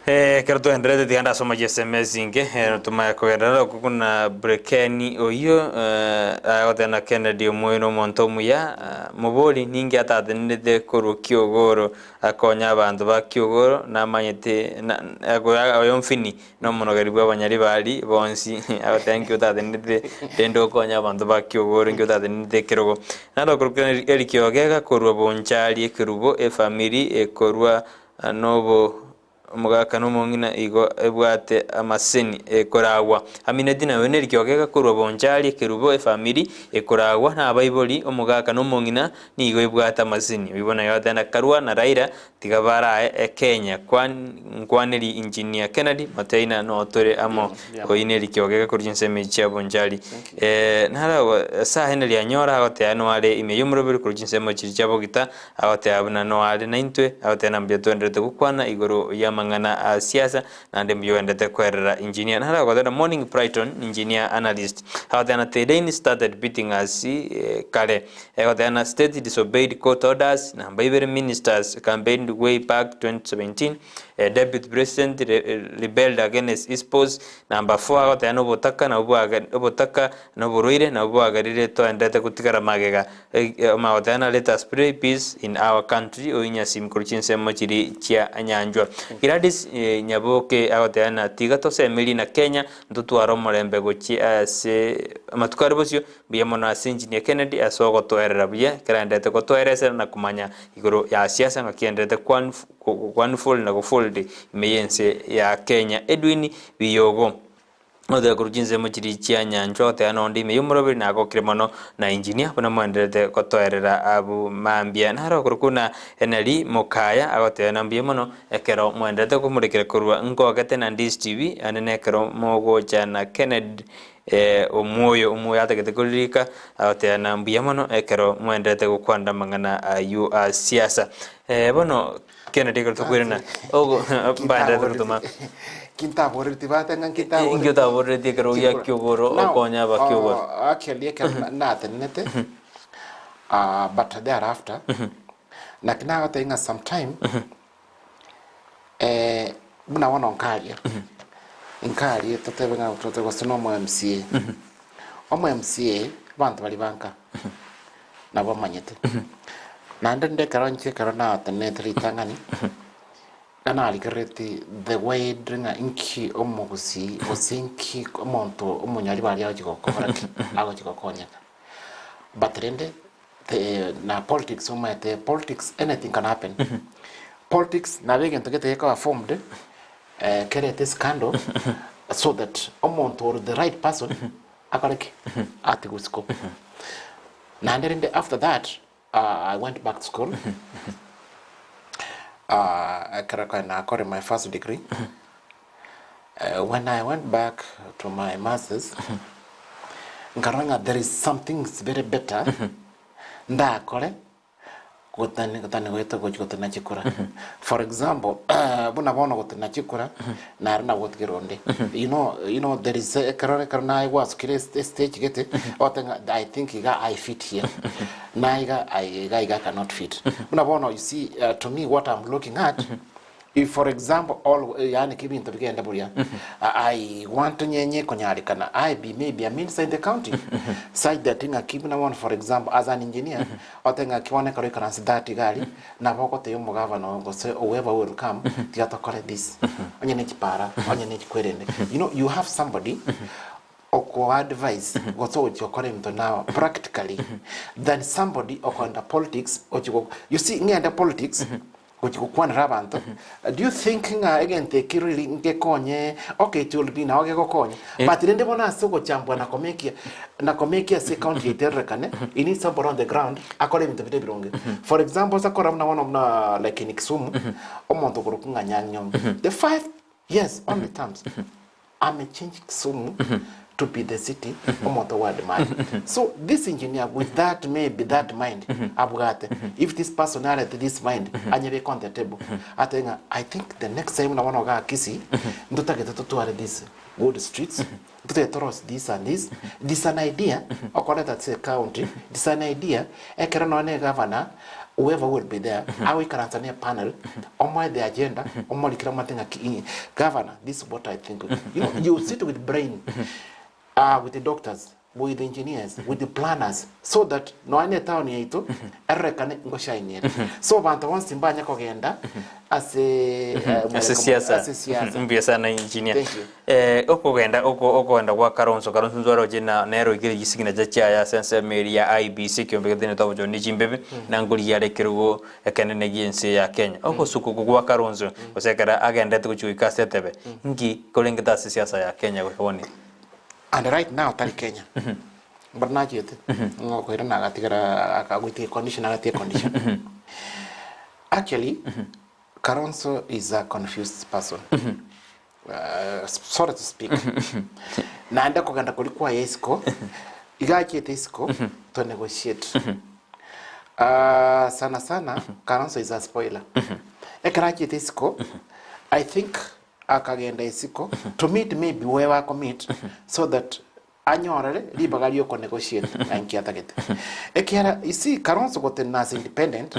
Eh, ekero twaenderete tiga ndasoma chiSMS inke eh, tumanye kogenderera okwo buna Brekeni oyio eh, agoteba na Kennedy omoyo na omonto omuya ah, mobori ninki atatenenete korwa kiogoro akonya abanto ba kiogoro namanyete na na oyo mfini Nomonogeri bw'abanyaribari bonsi, agoteba inki otatenenete rende okonye abanto ba kiogoro, inki otatenenete ekerogo. Naende okorokera erikiogo korwa bonchari ekerubo efamiri ekorwa nobo omogaka na omong'ina igo ebwate amaseni ekoragwa. Amineti nayo nerikiogo korwa bonchari ekerubo efamiri ekoragwa na abaibori omogaka na omong'ina nigo ebwate amaseni. Oyio bono agoteba na Karua na Raila Tiga barae Ekenya nkwaneri Engineer Kennedy Mateina no tore amo oine rikiogo egekorwa chinsemo echi chia Bonchari. Naro ase Henry Anyora agotea noare ime y'omoroberi korwa chinsemo chiria chia Bogita agotea buna noare naintwe agotea na mbuya twenderete gokwana igoro y'amang'ana a siasa naende mbuya oendete koerera Engineer. Naro agoteba morning Brighton Engineer Analyst agotea na terrain started beating us kare Egoteba na state disobeyed court orders, namba ibere ministers campaigned way back 2017, deputy president rebelled against his boss, namba four agoteba na obotaka nabwo obotaka na oborwaire nabwo bwagerire toenderete gotigara magega, omagoteba na let us pray peace in our country oyio Nyasim korwa chinsemo chiria chia Nyanchwa. Gladys Nyaboke agoteba na tiga tosemerie na Kenya ntotware omorembe gochia ase amatuko are bosio. Mbuya mono ase Engineer Kennedy ase ogotoerera buya ekero aenderete gotoeresera na komanya igoro ya siasa ng'aki aenderete kwanfold na gofold ime y'ense ya Kenya. Edwin Biyogo ogoteba korwa chinsemo chiria chia Nyanchwa ogoteba nonde ime y'omoroberi nagokire mono na Engineer buna moenderete gotoerera abwo mambia. Naro okorokwa buna Henry Mokaya agoteba na mbuya mono ekero moenderete komorekera korwa Nkogete na Ndizi TV ande nekero mogocha na Kennedy Ee, omwoyo omoyo atagete koririka, agoteba na mbuya mono ekero mwenderete gokwanera amang'ana ayio a siasa. Ee, bono Kennedy ekero tokoirana ogo mbaenderete gotoma Kintaborereti bate ng'a nkintaborereti. Inki otaboreretie ekero gia kiogoro Now, okonya aba kiogoro? actually ekero natenenete but thereafter naki nagotebia ng'a sometime Buna bono nkaria, nkaria totebe ng'a tote gose na omo MCA. Omo MCA, abanto baria ba nka, nabo bamanyete. Naende rende ekero inche ekero natenenete ritang'ani, iga narigereretie the way ng'a inki omogusii gose inki omonto omonyori baria agochi gokora ki, agochi gokonyeka. But rende na politics omanyete politics anything can happen politics nabo egento gete gekoba formed kerete scandal so that omonto or the right person akore ki atigwe isiko naende rende after that I went back to school. Ekero kare nakore my first degree, when I went back to my masters, nkarora ng'a there is something is very better ndakore gotani gotani goeta gochi gotana chikura. For example, buna bono gotana chikura, naro nagotigera onde. You know, you know there is ekero ekero naye gwasukire estage gete, ogote ng'a I think iga I fit here. Na iga I iga iga I cannot fit. Buna bono you see to me what I'm looking at, if for example all yaani ki ebinto bigende buya, I want nyenye konyarekana I be maybe a minister in the county, such that ng'aki buna bono for example as an engineer, ote ng'aki bono ekero oikaranse that iga aria, nabo ogotebia omogavana oo gose whoever who will come, tiga tokore this, onye ne chipara, onye ne chikwerende, you know you have somebody okoadvise gose ogochia gokora ebinto now practically than somebody okoenda politics ochia go you see ng'ende politics gochia gokwanera abanto do you think ng'a egento eki really ngekonye okay it will be nabo gegokonya but rende bono ase ogochambwa na komekia na komekia ase ecounty yaito erorekane you need somebody on the ground akore ebinto bire ebironge for example ase korora buna bono buna like in Kisumu omonto okorokwa ng'a Anyang' Nyong'o the five years only terms Ame change Kisumu to be the city omonto gwa admire. So this engineer with that maybe that mind abwate if this person arete this mind anyebeke on the table atebe ng'a I think the next time na bono igaa Kisii ntotagete totware this good streets ntotagete torosie this and this this an idea okoreta ase ecounty this an idea ekero nonya na egavana whoever will be there agoikaransa ne epanel omoe the agenda omorikere omanyete ng'a ki governor this is what I think you know you sit with brain uh, with the doctors with the engineers with the planners so that nonya ne etown yaito erorekane ngoshine ere so banto bonsi mbanye kogenda ase eh, Ase siasa. ase siasa Mbuya sana engineer. Thank you. Eh, okogenda oko okogenda gwa Kalonzo, Kalonzo intwe aroche na nere oikire chisignature chiaye ase ensemo eria ya IEBC ekiombe getenenete obochori ne chimbebe, na nkorigia are ekerogo ekenene gie ense ya Kenya. Ogosuka oko gwa Kalonzo, gose ekero agenderete gochia goika ase etebe, nki korengete ase siasa ya Kenya goika bono iga? And right now tari Kenya. Mboro nachete, ng'a okoirana agatigara akagoitia econdition agatia econdition. Actually, Kalonzo is a confused person. Sorry to speak. Naende okogenda koria kwaye isiko, iga achiete isiko to negotiate. Sana sana Kalonzo is a spoiler. Ekero achiete isiko, I think akagenda isiko to meet maybe whoever akomeet so that anyorere ribaga ri'oko negotiate ng'a inki atagete. Ekiagera you see Kalonzo gotenena as independent,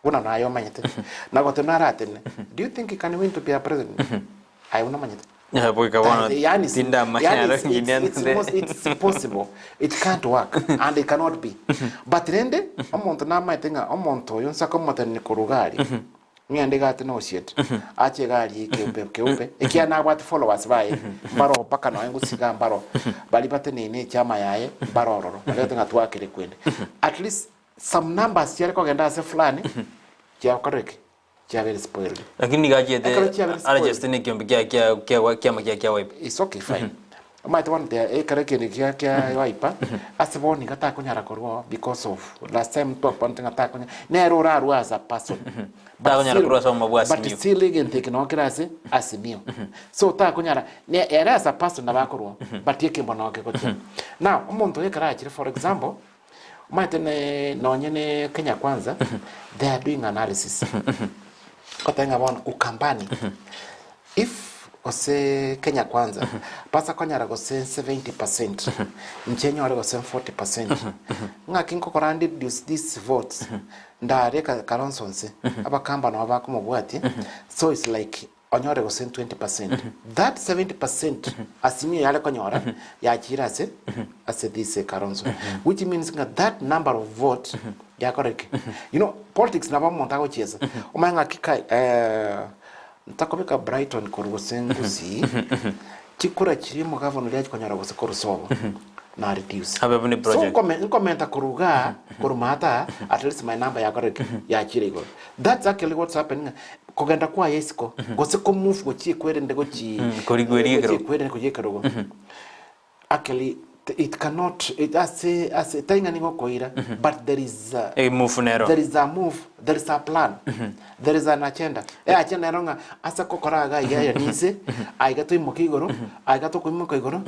Buna naye omanyete, na gotenena aratenene, do you think he can win to be a president? Aye buna omanyete. Eh, goika bono Yani it's- tindamanya yani aro it's- engineer it's- it's nde. most- it's impossible. It can't work and it cannot be. But rende omonto namaete ng'a omonto oyo nsa komotenenia korwa iga aria, ng'ende iga ate nosiete, ache iga aria keupe keupe, ekiagera nabwate followers baye mbaro mpaka nonya gosiga mbaro, baria bateneine echama yaye mbaro ororo, baria bagoteba ng'a twakire kwende. At least Some numbers chiare kogenda ase fulani chiakorire ki? Chiabeire spoiled. Lakini nigo achiete Ekero chiabeire spoiled. aracheste na ekiombe kia kia kia kiama kia kia Wiper. It's okay fine. Omanyete bono te ekero ekende kia kia Wiper ase bono iga takonyara korwa oo because of last time twakwanete ng'a takonyara nere orarwe as a person. But Takonyara still- korwa ase obomo bwa But Azimio. still egento eke noo kere ase Azimio. So takonyara ne ere as a person nabo akorwa oo but ekembo noo kegochia. Now omonto oyo ekero achire for example Omanyete ne nonye ne Kenya Kwanza they are doing analysis goteba ng'a bono Ukambani if gose Kenya Kwanza basa konyora gose 70% inche nyore gose 40% ng'aki nkokora ndi reduce these votes ndare Kalonzo nse abakamba nabo bakomobwatia so it's like onyore gose 20%, that 70% Azimio yare konyora yachire ase ase this Kalonzo which means ng'a that number of vote yakora ki? You know politics nabo omonto agochiesa omanye ng'aki kai ntakobeka Brighton korwa gose Gusii chikura chiria omogavana oria achia konyora gose korwa sobo na reduce. Abe buna So project. nkome nkomenta korwa igaa korwa maate aa at least my number yakora ki? Yachire igoro. That's actually what's happening ng'a Kogenda kwaye isiko, gose komove gochia ekwerende gochii Korigweria gochia ekerogo. ekwerende gochia ekerogo. Actually, It cannot, it ase ase tari ng'a nigo okoira, but there is a, A move nero. there is a move, there is a plan, there is an agenda. E agenda ero ng'a ase gokora iga iga aya ninse, aiga toimoke igoro, aiga tokoimoka igoro,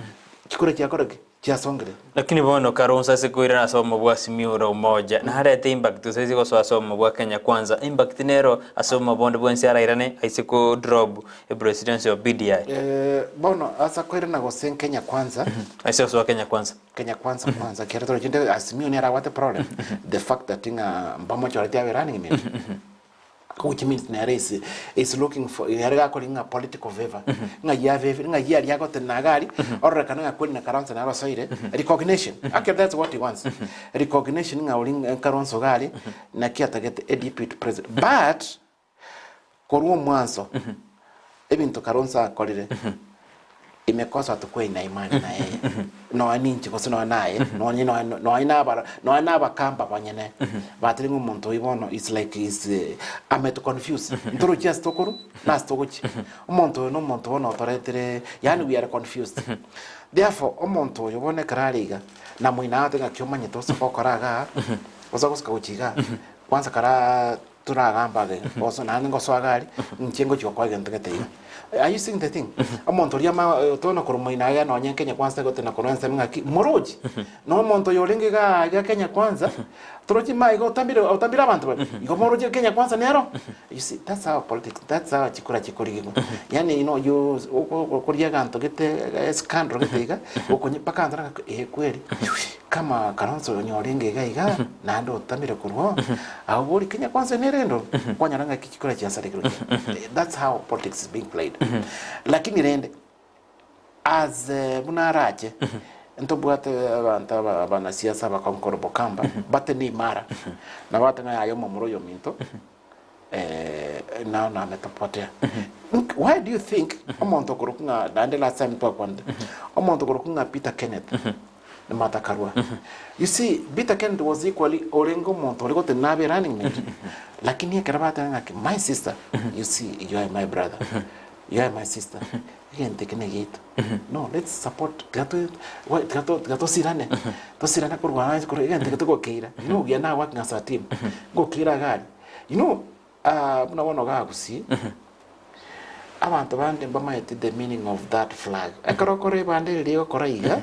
chikura chiakora ki? Chiasongire. Lakini bono Kalonzo ase koirana ase obomo bwa Azimio la Umoja, narete impact gose aise gosoa ase obomo bwa Kenya Kwanza, impact nero ase obomo bonde bwensi arairane aise ko drop epresidency of BDI. Bono ase koirana gose Kenya Kwanza, Aise gosoa Kenya Kwanza. Kenya Kwanza kwanza ekero toroche inde Azimio nere abwate problem, the fact that ng'a mbamochoreti abe running mate, which means nere is is looking for nere gakori ng'a political favour, ng'ai abe ng'ai aria agotenena iga aria, ororekane ng'a kweri na Kalonzo nere osoire, recognition, actually that's what he wants, recognition ng'a oria Kalonzo iga aria, naki atagete a deputy president, but Korwa omwanso, ebinto Kalonzo akorire, imekosa tokwe na imani na yeye, nonya ninche gose nonya naye, nonye nonya nonya na abara nonya na abakamba banyene, batari ng'a omonto oyio bono is like is ameto confuse, ntorochi ase tokorwa na ase togochia. Omonto oyo na omonto bono otoretere yaani we are confused. Therefore, omonto oyo bono ekero are iga, na moino agote ng'aki omanyete ase gokora igaa, gose gosuka gochia igaa, kwanza karaa. Toragamba age gose naende ngosoa iga aria, inche ngochia gokoa egento gete iga. Are you seeing the thing? Omonto oria ama tona korwa moino iga nonye Kenya Kwanza gotena korwa ensemo ng'aki, morochi? Na omonto oyo orenge igaa iga Kenya Kwanza, torochi ma iga otambire otambire abanto baria, igo moroche Kenya Kwanza nero? You see, that's how politics, that's how chikura chikorigigwa. Yaani you know you oko okoria eganto gete escandal gete iga, okonye mpaka anto ng'aki eh kweri, kama Kalonzo onye orenge iga iga, naende otamire korwa oo, Abwo bori Kenya kwanza nere endo kwanyora ng'aki chikura chiasarekirwe ki. That's how politics is being played. Lakini rende as eh, buna arache ntobwate abanto aba abanasiasa abakonkoro bokamba bate ne imara na bate ng'a yaya omomura oyo ominto eh, nao nametopotea. Why do you think omonto okorokwa ng'a naende last time twakwanete omonto okorokwa ng'a Peter Kenneth nimatakarua. You see, Peter Kennedy was equally orenge omonto ore gotenena abe running mate, lakini ekero bateba ng'aki my sister, you see, you are my brother, you are my sister, egento eke negiaito. No, let's support, tiga to wa- tiga to tiga tosirane, tosirane korwa aa korwa egento eke togokeira. You know, we are now working as a team. Ngokeira iga aria. You know, Buna bono igaa Gusii, abanto bande mbamaete the meaning of that flag. Ekero okora ebandera eria egokora iga,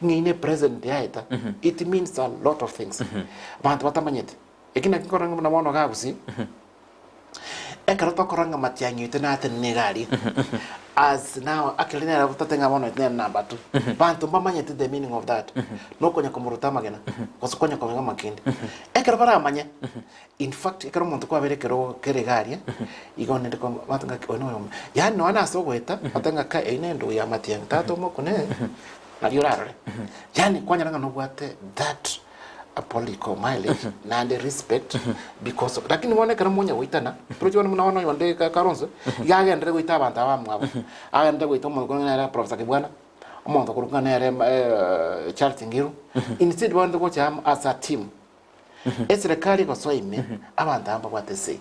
ng'ina epresident yaeta, it means a lot of things. Abanto batamanyete. Eki naki nkorora ng'a buna bono igaa Gusii, ekero tokora ng'a Matiang'i oito natenene iga aria, as now actually nere tote ng'a bono nere number two. Banto mbamanyete the meaning of that. Nokonya komoruta amagena, gose konya komega amakindi. Ekero baramanye, In fact, ekero omonto kwabere ekerogo kere iga aria, igo nende ko bato ng'aki oyo noyo omo yaani nonya nase ogoeta, bateba ng'a kai eyio ne endugu ya matiang'i tata omokune, nario orarore. Yaani kwanyora ng'a nobwate that political mileage naende respect because of lakini bono ekero monya goitana, torochi bono buna bono oyonde Kalonzo, iga agenderere goita abanto aba bamwabo, agenderere goita omonto korwa nere Professor Kibwana, omonto korwa ng'a nere Charles Ngiru, instead bono gocha amo as a team. Eserekari egosoa ime, abanto aba mbabwate say,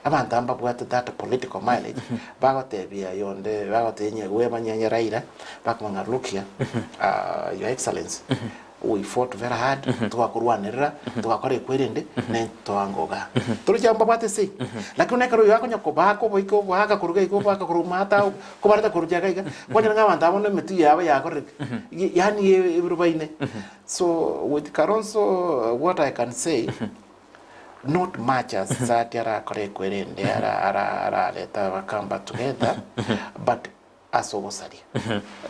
abanto aba mbabwate that political mileage, bagotebia yonde, bagotebia onye bwebanyanya Raila, bakomanya ng'a look here, your excellency, we fought very hard, twakorwanerera, twakora ekwerende, ne toango igaa. Torochi abwo mbabwate say, lakini buna ekero oyo akonya kobaka oboika oboaka korwa iga iga oboaka korwa maate kobareta korwa iga iga, kwanyora ng'a abanto aba bono emetwe yabo yakorire ki? Yaani ebirubaine. So with Kalonzo what I can say not much as that arakore ekwerende ara ara arareta abakamba together but ase ogosaria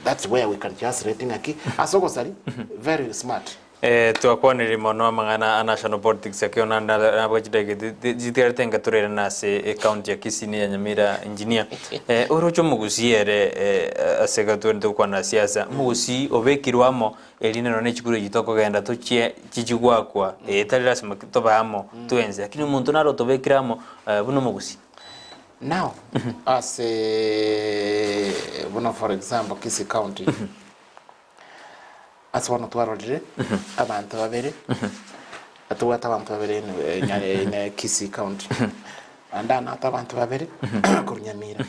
that's where we can just rate ng'aki ase ogosaria very smart. Eh, twakwanirie mono amang'ana a national politics ekio naende nabwo chidageka chitigarete enga torairane ase ecounty ya Kisii na eya Nyamira engineer. Eh, oroche omogusii ere eh, ase iga twerente gokwana siasa, omogusii obekirwe amo Eri nero nechikuru echi tokogenda tochie chichi goakwa, ee tari lasima tobe amo twensi, lakini omonto naro otobekire amo buna omogusii. Now ase buna for example Kisii County, ase bono twarorire abanto babere, tobwate abanto babere in Kisii County, naende ande abanto babere korwa Nyamira.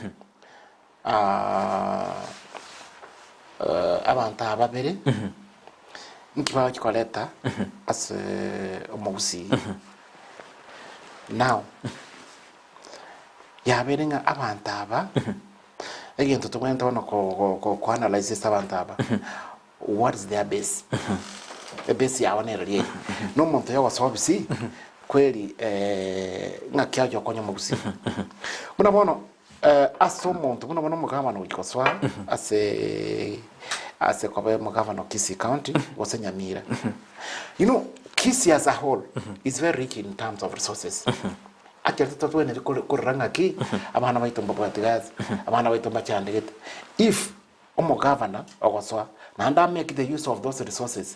Abanto aba babere. Nki bagochia koreta ase omogusii? Now, yabeire ng'a abanto aba, egento tobwenerete bono ko- ko- ko- koanalyze ase abanto aba, what is their base? Ebase yabo nere riaye. Na omonto oyo ogosoa obisi, kweri ng'aki agochia gokonya omogusii. Buna bono Ase omonto buna bono omogavana ogochia gosoa ase ase koba omogavana o Kisii County gose Nyamira. You know, Kisii as a whole is very rich in terms of resources. Actually totobwenereti kore korora ng'aki abana baito mbabwati gasi, abana baito mbachandegete. If omogavana ogosoa naende a make the use of those resources,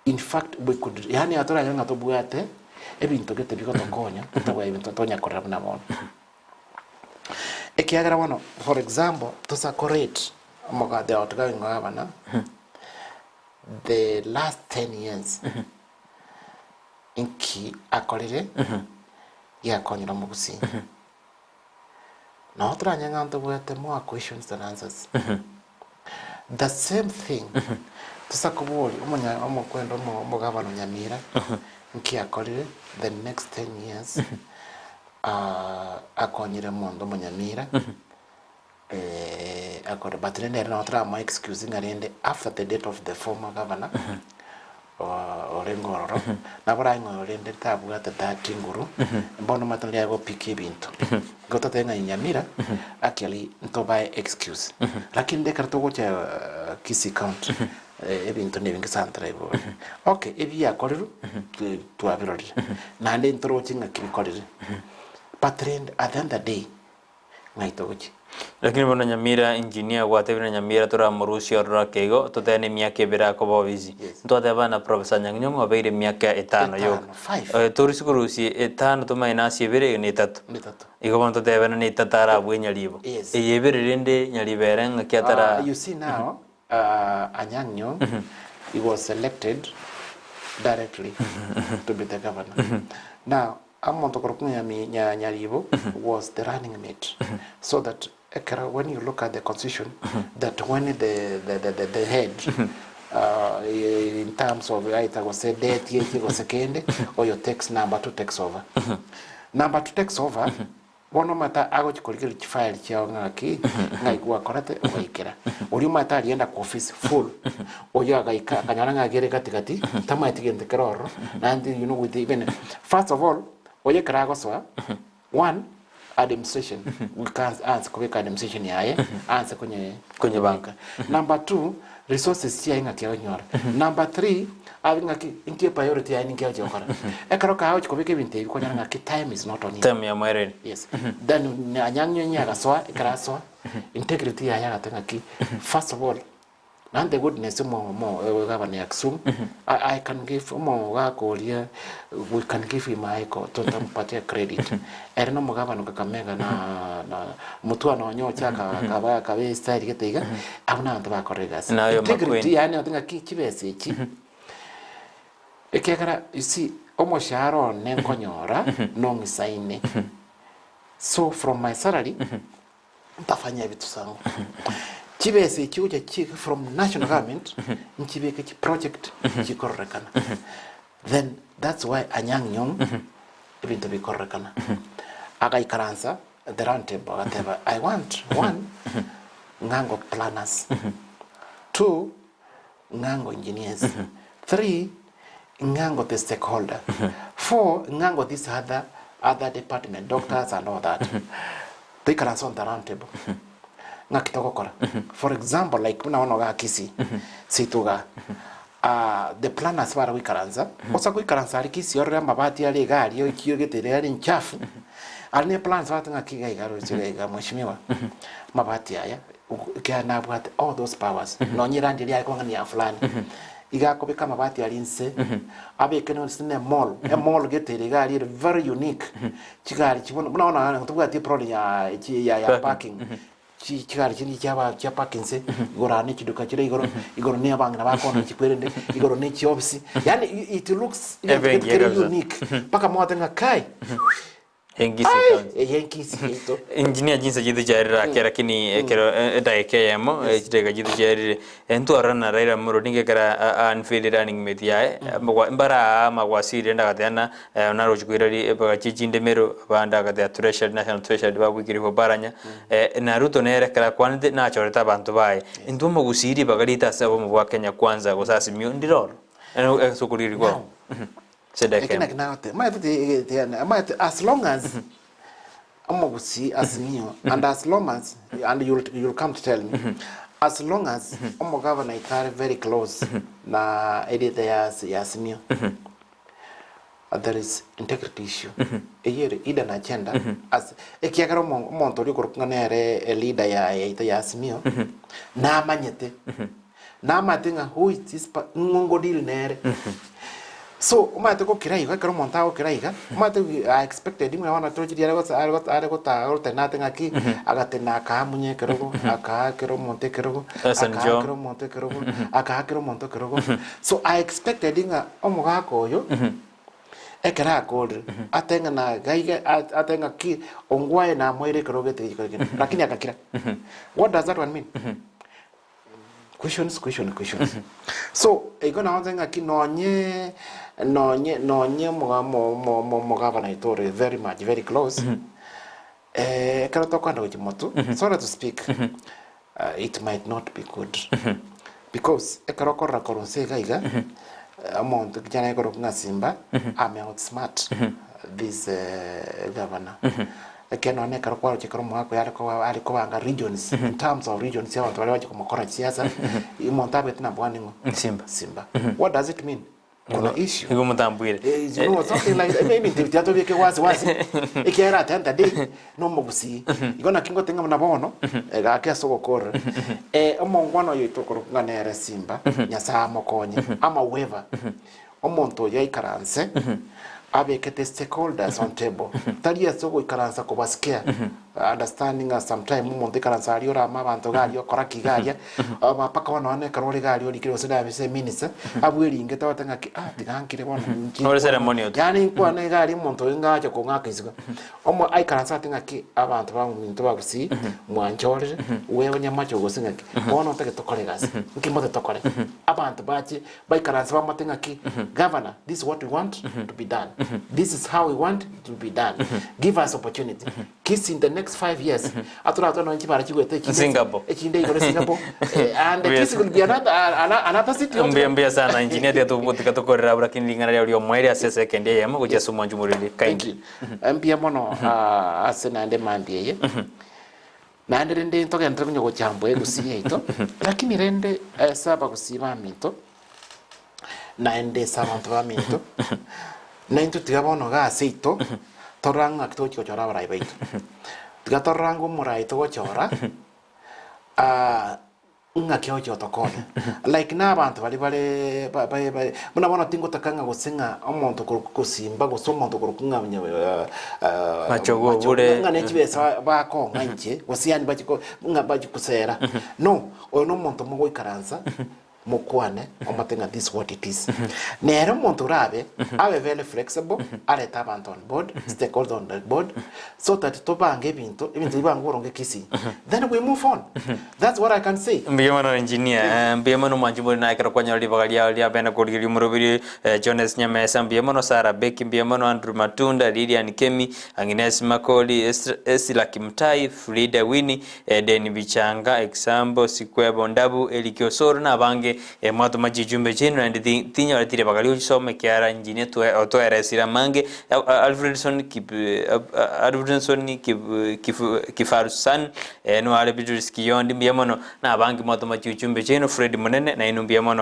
in fact we could yaani atoranyore ng'a tobwate ebinto gete bigotokonya totobwae ebinto tonya korora buna bono. Ekiagera bono, for example, tosakorate omoga the outgoing governor, the last 10 years, inki akorire giakonyire omogusii. Nabo toranye ng'a ntobwate more questions than answers. The same thing, tosakoboria omonya omokwenda omo omogavana o Nyamira, nki akorire the next 10 years, akonyire omonto omonyamira, akore but rende ere nabo toramoe excuse ng'a rende after the death of the former governor, orenge ororo, nabo orae ng'a oyo rende tabwate that nguru, bono omanyete nari aye gopick ebinto. Igo totebe ng'a Nyamira actually ntobae excuse, lakini rende ekero togocha Kisii county, ebinto nebinge sana toraibore. Okay, ebi biakorirwe, twabirorire, naende ntoroche ng'aki bikorire, but rende at the end of the day, ng'ai togochia? Lakini bono Nyamira engineer gwatebire na Nyamira toramorusie ororo ake igo totebe na emiaka ebere akoba obisi. Yes. Ntwateba na Professor Anyang' Nyong'o obeire emiaka etano yoka. Etano, five. Eh, torusie korusia etano tomanye nase ebere eye na etato. Na etato. Igo bono totebe na etato arabue Nyaribo. Yes. Eye ebere rende Nyaribo ere ng'aki atara You see now, Anyang' Nyong' he was selected directly to be the governor. Now, omonto okorokwa ng'a Nyami- Nya- Nyaribo was the running mate so that ekero when you look at the constitution that when the, the, the, the, the head in terms of aita gose death eche gose kende oyo takes number two takes over. Number two takes over Bono omanyete agochia korigereria chifile chiao ng'aki, ng'ai gwakorete ogaikera. Oria omanyete arienda kwa office full, oyo agaika akanyora ng'a kere gati gati, tamanyeti gento kere ororo, naende you know with even first of all, oyo ekero agosoa, one, administration, goika aanse kobeka administration yaye, aanse konye Konyebanga. Number two, resources chiaye ng'aki agonyora. Number three, abe ng'aki inki epriority yaye ninki agochia gokora. Ekero kagochia kobeka ebinto ebi kwanyora ng'aki time is not on him. Time yamoereire. Yes. Then Anyang'u Nyonyi agasoa, ekero asoa, integrity yaye agateba ng'aki, first of all, naende the goodness omo omo egavana ya Kisumu, I, I can give omogaka oria, we can give him a echo, totampatia credit. Ere na omogavana o Kakamega na na Mutua nonye ocha aka akaba akaba estyle gete iga, abwo nabanto bakorire egasi. Na oyo Integrity Makueni. yaye nigo ng'aki chibesa echi, ekiagera you see, omoshahara one nkonyora nong'isaine, so from my salary, ntafanya ebinto zangu. Chibesa echi gocha chike from national government, nchibeke chiproject chikororekana. Then that's why Anyang' Nyong' ebinto bikororekana. Agaikaransa at the round table agateba I want one ng'ango planners, two ng'ango engineers, three ng'ango the stakeholder, four ng'ango this other other department doctors and all that. Toikaranse on the round table ng'aki togokora. For example like buna bono igaa Kisii, seito igaa the planners bare goikaransa, osa goikaransa aria Kisii orore amabati are iga aria ochiogete ere are enchafu, aria ne plans bagoteba ng'aki iga iga roche iga iga mweshimiwa, amabati aya ekiagera nabwate all those powers, nonye erandi eria yare kong'ania ya fulani, iga akobeka amabati aria inse, abeke nonye ne emall, emall gete ere iga aria ere very unique, chigari chi bono, buna bono tobwati eproblem ya chi ya ya parking, chi chigari chinde chiaba chia park inse, igoro aa ne chiduka chire igoro, igoro ne abang'ina bakoonia chikwerende, igoro ne chiofisi, yaani it looks Ebe egento engiya kere kabisa. unique, mpaka mogote ng'a kai. Enkisi Ai, County. eye enkisi yaito. Engineer chinsa chiaito chiarire ake lakini ekero edageka eyemo chidageka chiaito chiarire ntwarora na Raila Amolo Odinga ekero unveil running mate yaye mbare aa amagwasiri rende agateba ng'a narochi koira ri chindemero abande agateba treasury national treasury babwikire obaranya na Ruto nere ekero akwanete nachorete abanto baye intwe omogusii ribaga riaito ase obomo bwa Kenya kwanza gose Azimio ndire oro ase okorigereria kwao ase edageka Eki eyemo. naki nagoteba, omanyete ti- ti- omanyete as long as omogusii Azimio and as long as and you'll, you'll come to tell me as long as omogavana ikare very close na erieta ya ya Azimio there is integrity issue eyio ere hidden agenda ase ekiagera omo omonto oria okorokwa ng'a nere eleader ya yaito ya Azimio namanyete Namanyete ng'a who is this per ng'o ngo deal nere. So omanyete gokira igo ekero omonto agokira iga, omanyete I expected ng'a bono tochi riria are are are gota gotena ate ng'aki, agatena akaa munya ekerogo, akaa kera omonto ekerogo, Hassan akaa Joho. kera omonto ekerogo, akaa kera omonto ekerogo. So I expected ng'a omogaka oyo, ekero akorire, ate ng'a nagaiga ate ng'a ki ongwae namoire ekerogo gete gechikore kende, lakini agakira. What does that one mean? Questions, question, questions. So, igo nabo nse ng'aki nonye nonye nonye omoga mo mo mo omogabana oito ore very much very close, ekero tokoenda gochia motwe, sorry to speak, it might not be good. Because ekero okorora korwa nse iga iga, omonto kijana ekorokwa ng'a Simba, ame outsmart this governor. Ekeene nonya nekero kwaroche ekero omogaka oyo are koba are kobanga regions, in terms of regions abanto baria bache komokora chisiasa, omonto abete number one ning'o? Simba. Simba. What does it mean? Kuna issue. Igo motambwire. Eh, you know, something like that. Ebinto ebi tiatobeke wasi wasi, ekiagera at the end of the day, na omogusii. Igo naki ngote ng'a buna bono, gaki ase ogokorera, omongwana oyo oito okorokwa ng'a nere Simba, Nyasaye amokonye, ama whoever, Omonto oyo aikaranse abekete stakeholders on table tari ase ogoikaransa kobasikia understanding ng'a sometime omonto aikaranse aria orame abanto iga aria okora ki iga aria aba mpaka bono nonye ekero ore iga aria orikire gose nabe ase eminister abweringete ogote ng'aki ah tiga nkire bono inche Ore ceremonial tu. yaani nkwane iga aria omonto oyo ngacha kong'aka isiko omo aikaranse ate ng'aki abanto baminto ba gusii mwanchorire wewe nyamache gose ng'aki bono ntagete tokore egasi nki mote tokore abanto bache Baikaranse bamate ng'aki, Governor, this is what we want to be done, this is how we want it to be done, give us opportunity. Kisii in the next 5 years, atoratore nonye chibara chigwete echinde Singapore. echinde igoro Singapore, and Yes. Kisii will be another, another city Mbuya mbuya sana engineer tiga togotika tokorera abwo lakini ring'ana riao riomoerio ase esekendi eyemo gochia ase omwancho omoriri Thank kind. you. Mbuya mono ase naende mambia eye. Naende rende ntogenderere konya gochambwa egusii yaito, lakini rende ase abagusii baminto, naende ase abanto baminto, naintwe tiga bono iga ase aito, torora ng'aki togochia gochora abarai baito. Tiga torora ng'a omorai togochora, ng'aki agochia gotokonya. Like na abanto baria bare ba- ba- ba buna bono tingotaka ng'a gose ng'a omonto okorokwa gosimba gose omonto okorokwa ng'a onye Machogu obure. ng'a ne chibesa bakong'a inche gose yaani bachie ko ng'a bachie kosera. No, oyo na omonto mogoikaransa mokwane omate ng'a this is what it is. Nere omonto orabe abe very flexible arete abanto on board, stakeholder on the board so that tobange ebinto, ebinto bibange boronge Kisii then we move on. That's what I can say. Mbuya mono engineer, mbuya mono mwanchi more naye ekero kwanyora ribaga riao riabene korigereria omoroberi Jones Nyamesa, mbuya mono Sarah Becky, mbuya mono Andrew Matunda, Lilian Kemi, Agnes Makori, Esra Kimutai, Frida Winnie, Eden Bichanga, Example, Sikwebo Ndabu, Eric Osoro na abange mwatoma chichumbe chiaino naende tinyoreti ribaga riochisoma ekiara engineer otoeresire amange Alfredson Alfredson Kifarusan Noare Beatrice Kiyondi mbuya mono, na abange mwatoma chiuchumbe chiaino Fred Munene nainwe mbuya mono.